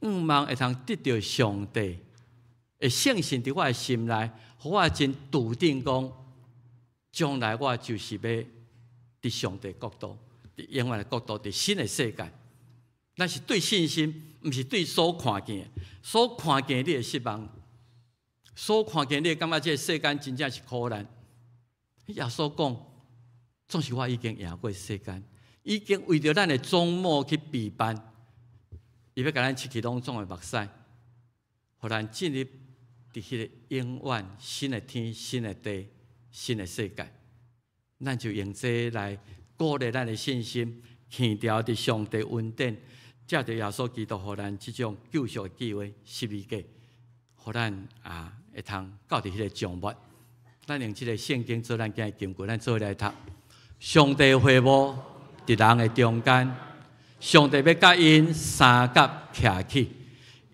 向望會通得著上帝的聖神佇我的心內，予我真篤定講，將來我就是欲佇上帝國度，佇永遠的國度，佇新的世界。咱是對信心，毋是對所看見的。所看見你會失望，所看見你會感覺這个世間真正是苦難。耶穌講，總是我已經贏過世間，已經為著咱的終末去備辦，伊欲共咱拭去攏總的目屎，予咱進入佇彼个永遠新的天、新的地、新的世界。咱就用這來鼓勵咱的信心，強調佇上帝恩典，藉著耶穌基督，予咱這種救贖的機會，十字架，予咱會通到佇彼个終末。咱用這个聖經做咱今日經文，咱做伙來讀。上帝會幕佇人的中間，上帝欲佮𪜶相佮徛起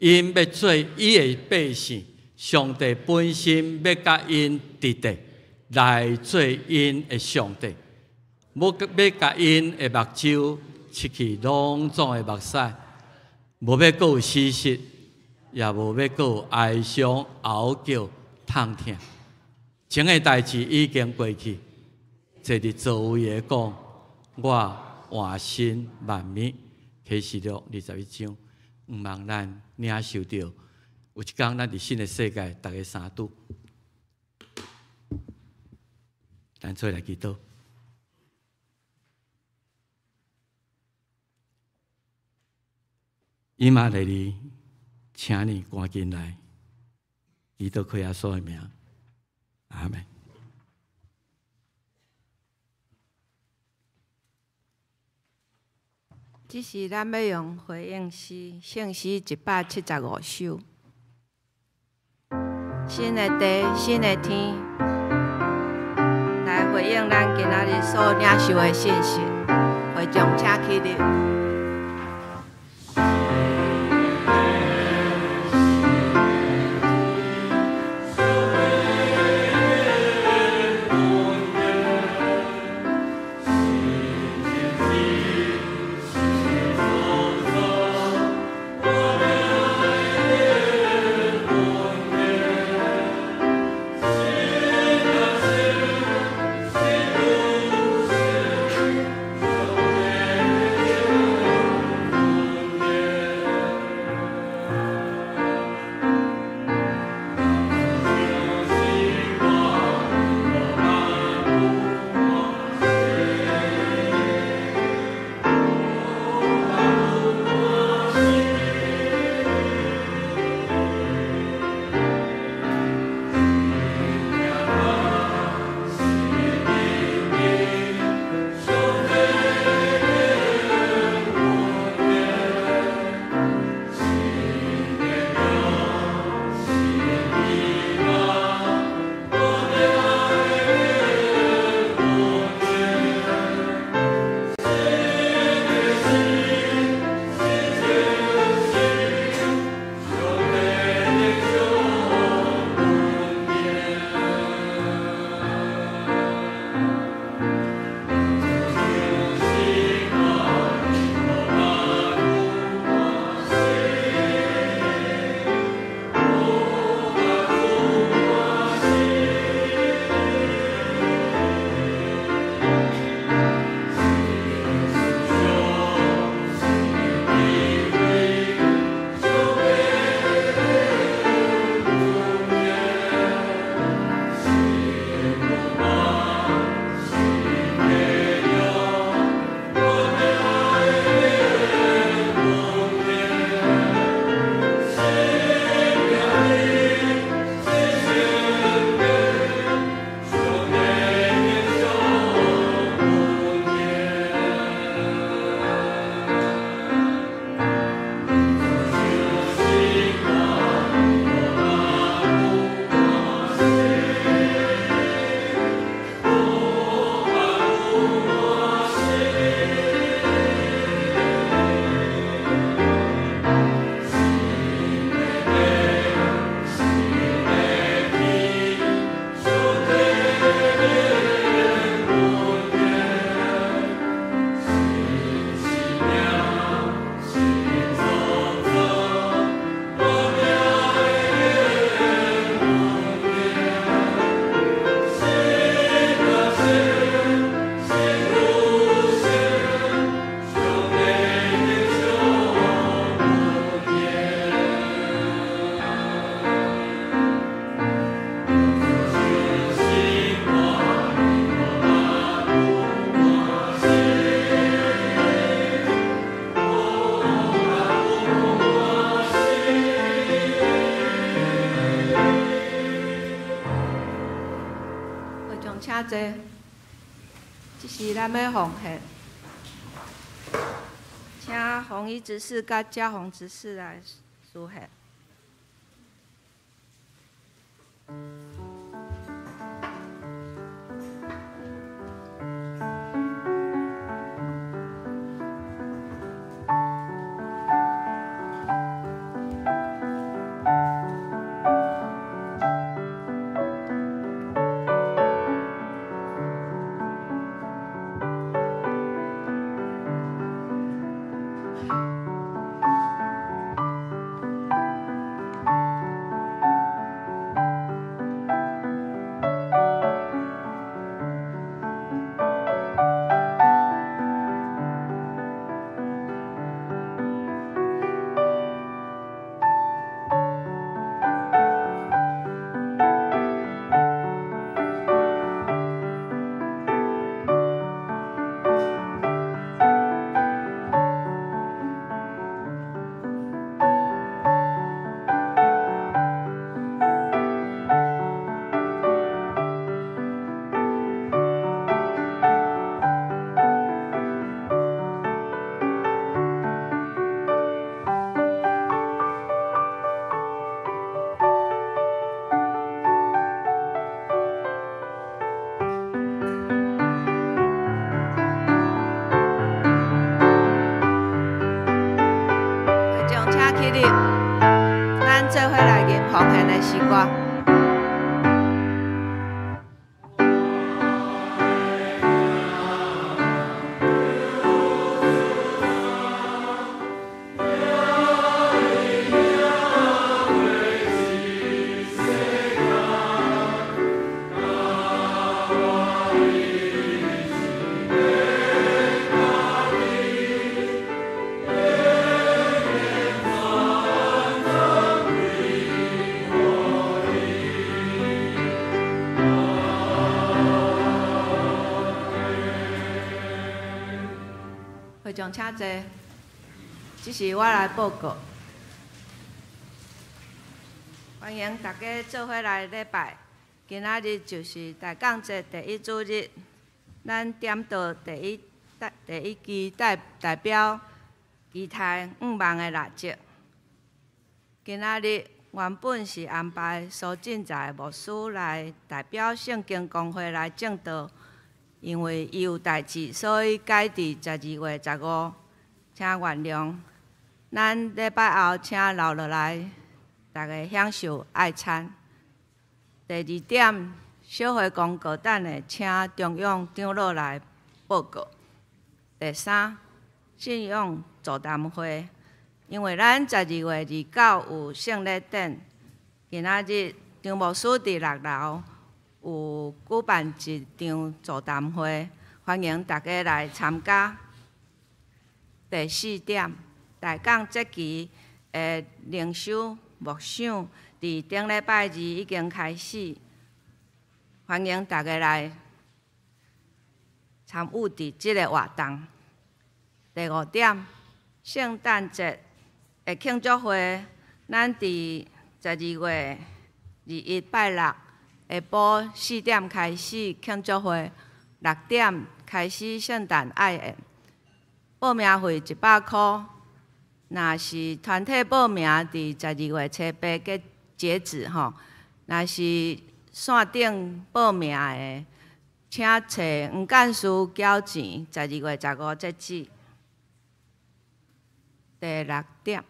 ，𪜶欲做伊的百姓，上帝本身欲佮𪜶佇佇來做𪜶的上帝，欲共𪜶的目睭拭去攏總的目屎，無欲閣有死屍，也無欲閣有哀傷、嗷叫、痛疼。前的代誌已經過去，坐佇座位的講，我換新萬物。啟示錄21章，毋望咱領受著，有一工咱佇新的世界，逐家相拄。咱做伙來祈禱。以馬內利，請你趕緊來，祈禱靠耶穌的名，阿們。這時咱欲用回應詩，聖詩175首。新的地，新的天，來回應咱今仔日所領受的信息。會眾請起立。新坐。這是咱欲奉獻，請紅衣執事佮嘉宏執事來司獻。咱做伙來吟奉獻的詩歌。會眾請坐，這是我來報告。歡迎大家做伙來禮拜。今仔日就是大降節第一主日，咱點到第一支代表期待向望的蠟燭。今仔日原本是安排蘇進財牧師來代表聖經公會來證道。因為伊有代誌，所以改佇12月15，請原諒。咱禮拜後請留落來，逐家享受愛餐。第二點，小會公告，等下請中央長老來報告。第三，信仰座談會，因為咱12月29有聖禮典，今仔日張牧師佇6樓。有舉辦一場座談會，歡迎大家來參加。第四點，大港節期的靈修默想，佇頂禮拜二已經開始，歡迎大家來參與佇這个活動。第五點，聖誕節的慶祝會，咱佇12月21拜六。下晡4點開始慶祝會，6點開始聖誕愛宴。報名費100箍，若是團體報名，佇12月28截止吼。若是線頂報名的，請揣黃幹事繳錢，12月15截止。第六點，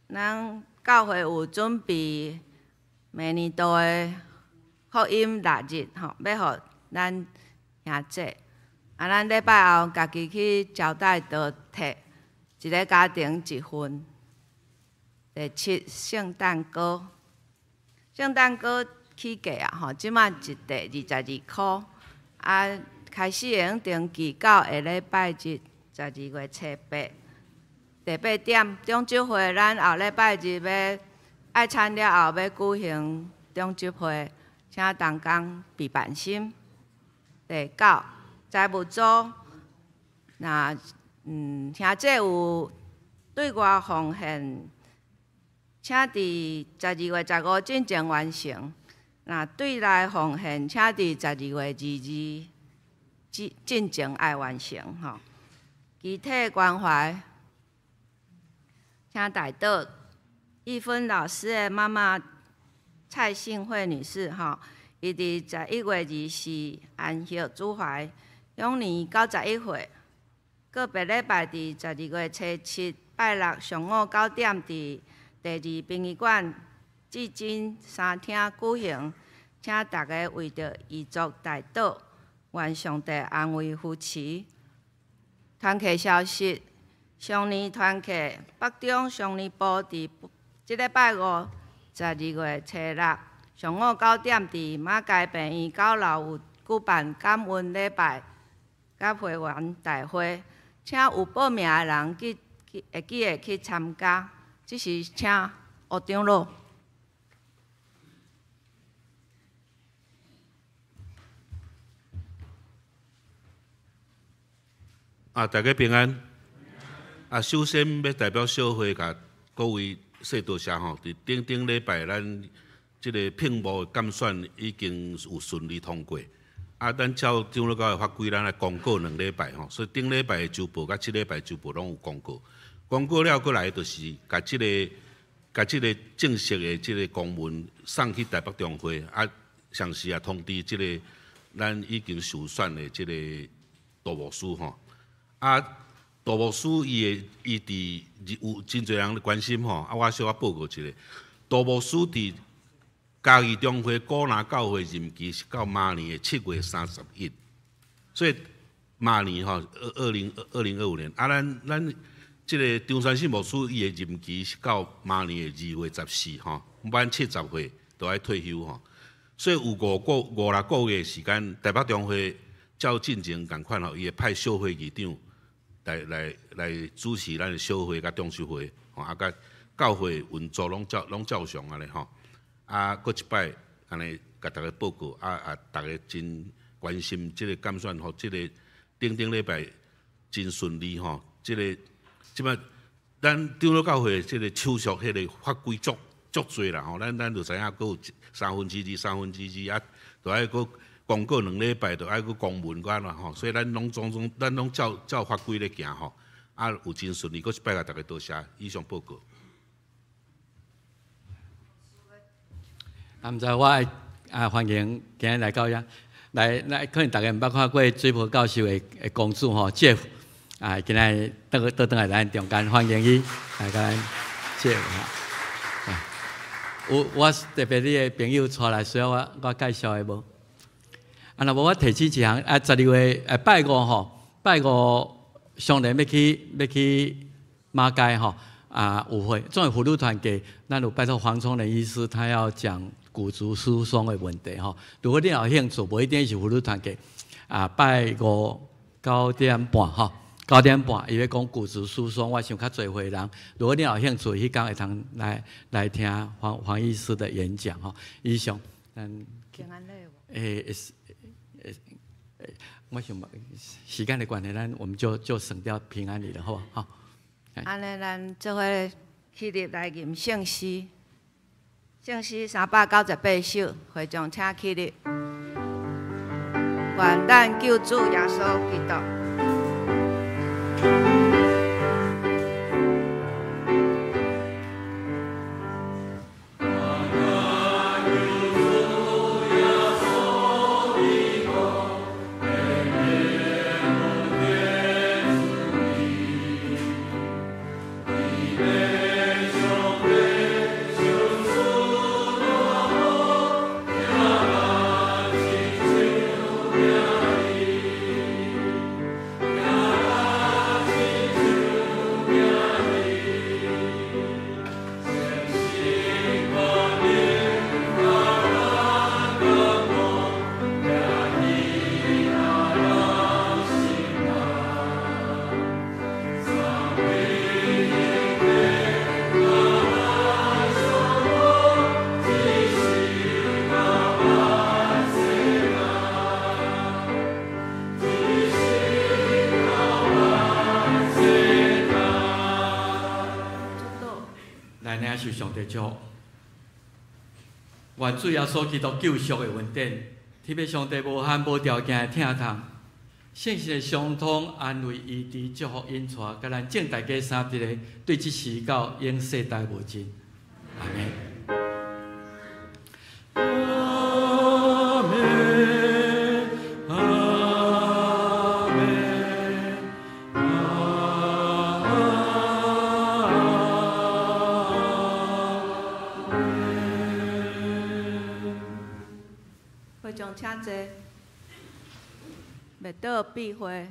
咱教會有準備明年度的福音臘日吼，欲予咱兄姊。啊，咱禮拜後家己去招待桌提一个家庭一份。第七，聖誕糕，聖誕糕起價啊吼，這擺一袋22箍，啊，開始會用登記到下禮拜日12月28。第八點，中秋會，咱後禮拜日欲愛餐了後，欲舉行中秋會，請同工備辦心。第九，財務組，若兄姊有對外奉獻，請佇12月15進前完成。若對內奉獻，請佇12月22進前愛完成吼。肢體關懷，請代禱玉芬老師的媽媽蔡信惠女士吼，伊佇11月24安息主懷，享年91歲。閣別禮拜佇12月初7拜六上午9點，佇第二殯儀館至真三廳舉行，請大家為著遺族代禱，願上帝安慰扶持。團契消息：雙年團契北中雙年部佇這禮拜五12月初6上午9點，佇馬偕病院9樓有舉辦感恩禮拜佮會員大會，請有報名的人記會記得去參加。這是請吳長老。啊，大家平安。啊，首先欲代表小會共各位說多謝吼。佇頂頂禮拜，咱這个聘牧的監選已經有順利通過。啊，咱照長老教的法規，咱來公告兩禮拜吼。所以頂禮拜的週報佮這禮拜週報攏有公告。公告了，閣來就是共這个、共這个正式的這个公文送去台北中會。啊，同時也通知這个咱已經受選的這个杜牧師吼。啊，杜牧師伊的伊佇有真濟人關心吼，啊，我小可報告一下，杜牧師佇嘉義中會古拿教會任期是到明年的7月31，所以明年吼，2025年，啊，咱這个張三信牧師伊的任期是到明年的2月14吼，滿70歲就愛退休吼，所以有五六個月時間，台北中會照進前仝款吼，伊會派小會議長來主持咱的小會佮董事會，吼啊，佮教會運作攏照常按呢吼。啊，閣一擺按呢，共大家報告，啊啊，大家真關心這个監選吼，這个頂頂禮拜真順利吼。這个這擺咱長老教會這个手續彼个法規足足濟啦吼，咱就知影閣有2/3 2/3啊，就愛閣公告兩禮拜，就愛閣公文閣按怎吼，所以咱攏總總，咱攏照法規咧行吼，啊有真順利，閣一擺共大家多謝，以上報告。啊，毋知我愛啊，歡迎今日來到遮，來，可能大家毋捌看過水婆教授的公主吼，Jeff 啊，今日倒轉來咱中間，歡迎伊來共咱 Jeff 吼。有我特別你的朋友帶來需要我介紹的無？啊，若無我提醒一項，啊，12月拜五吼，拜五上年欲去馬偕吼，啊有會，總會婦女團契，咱有拜託黃聰仁醫師，他要講骨質疏鬆的問題吼。如果你有興趣，無一定是婦女團契，啊，拜五9點半吼，9點半，伊欲講骨質疏鬆，我想較濟歲人，如果你有興趣，彼工會通來聽黃醫師的演講吼。以上，咱我想時間的關係，咱我們就省掉平安禮了，好無？好。按呢，咱做伙起立來吟聖詩，聖詩398首，會眾請起立。願咱救主耶穌基督。來，領受上帝祝福。願主耶穌基督救贖的恩典，天父上帝無限無條件的疼痛，聖神的相通安慰醫治祝福引帶，佮咱眾大家三一个，對這時到永世代無盡。阿們。阿們，阿們，阿們。會眾請坐，默禱閉會。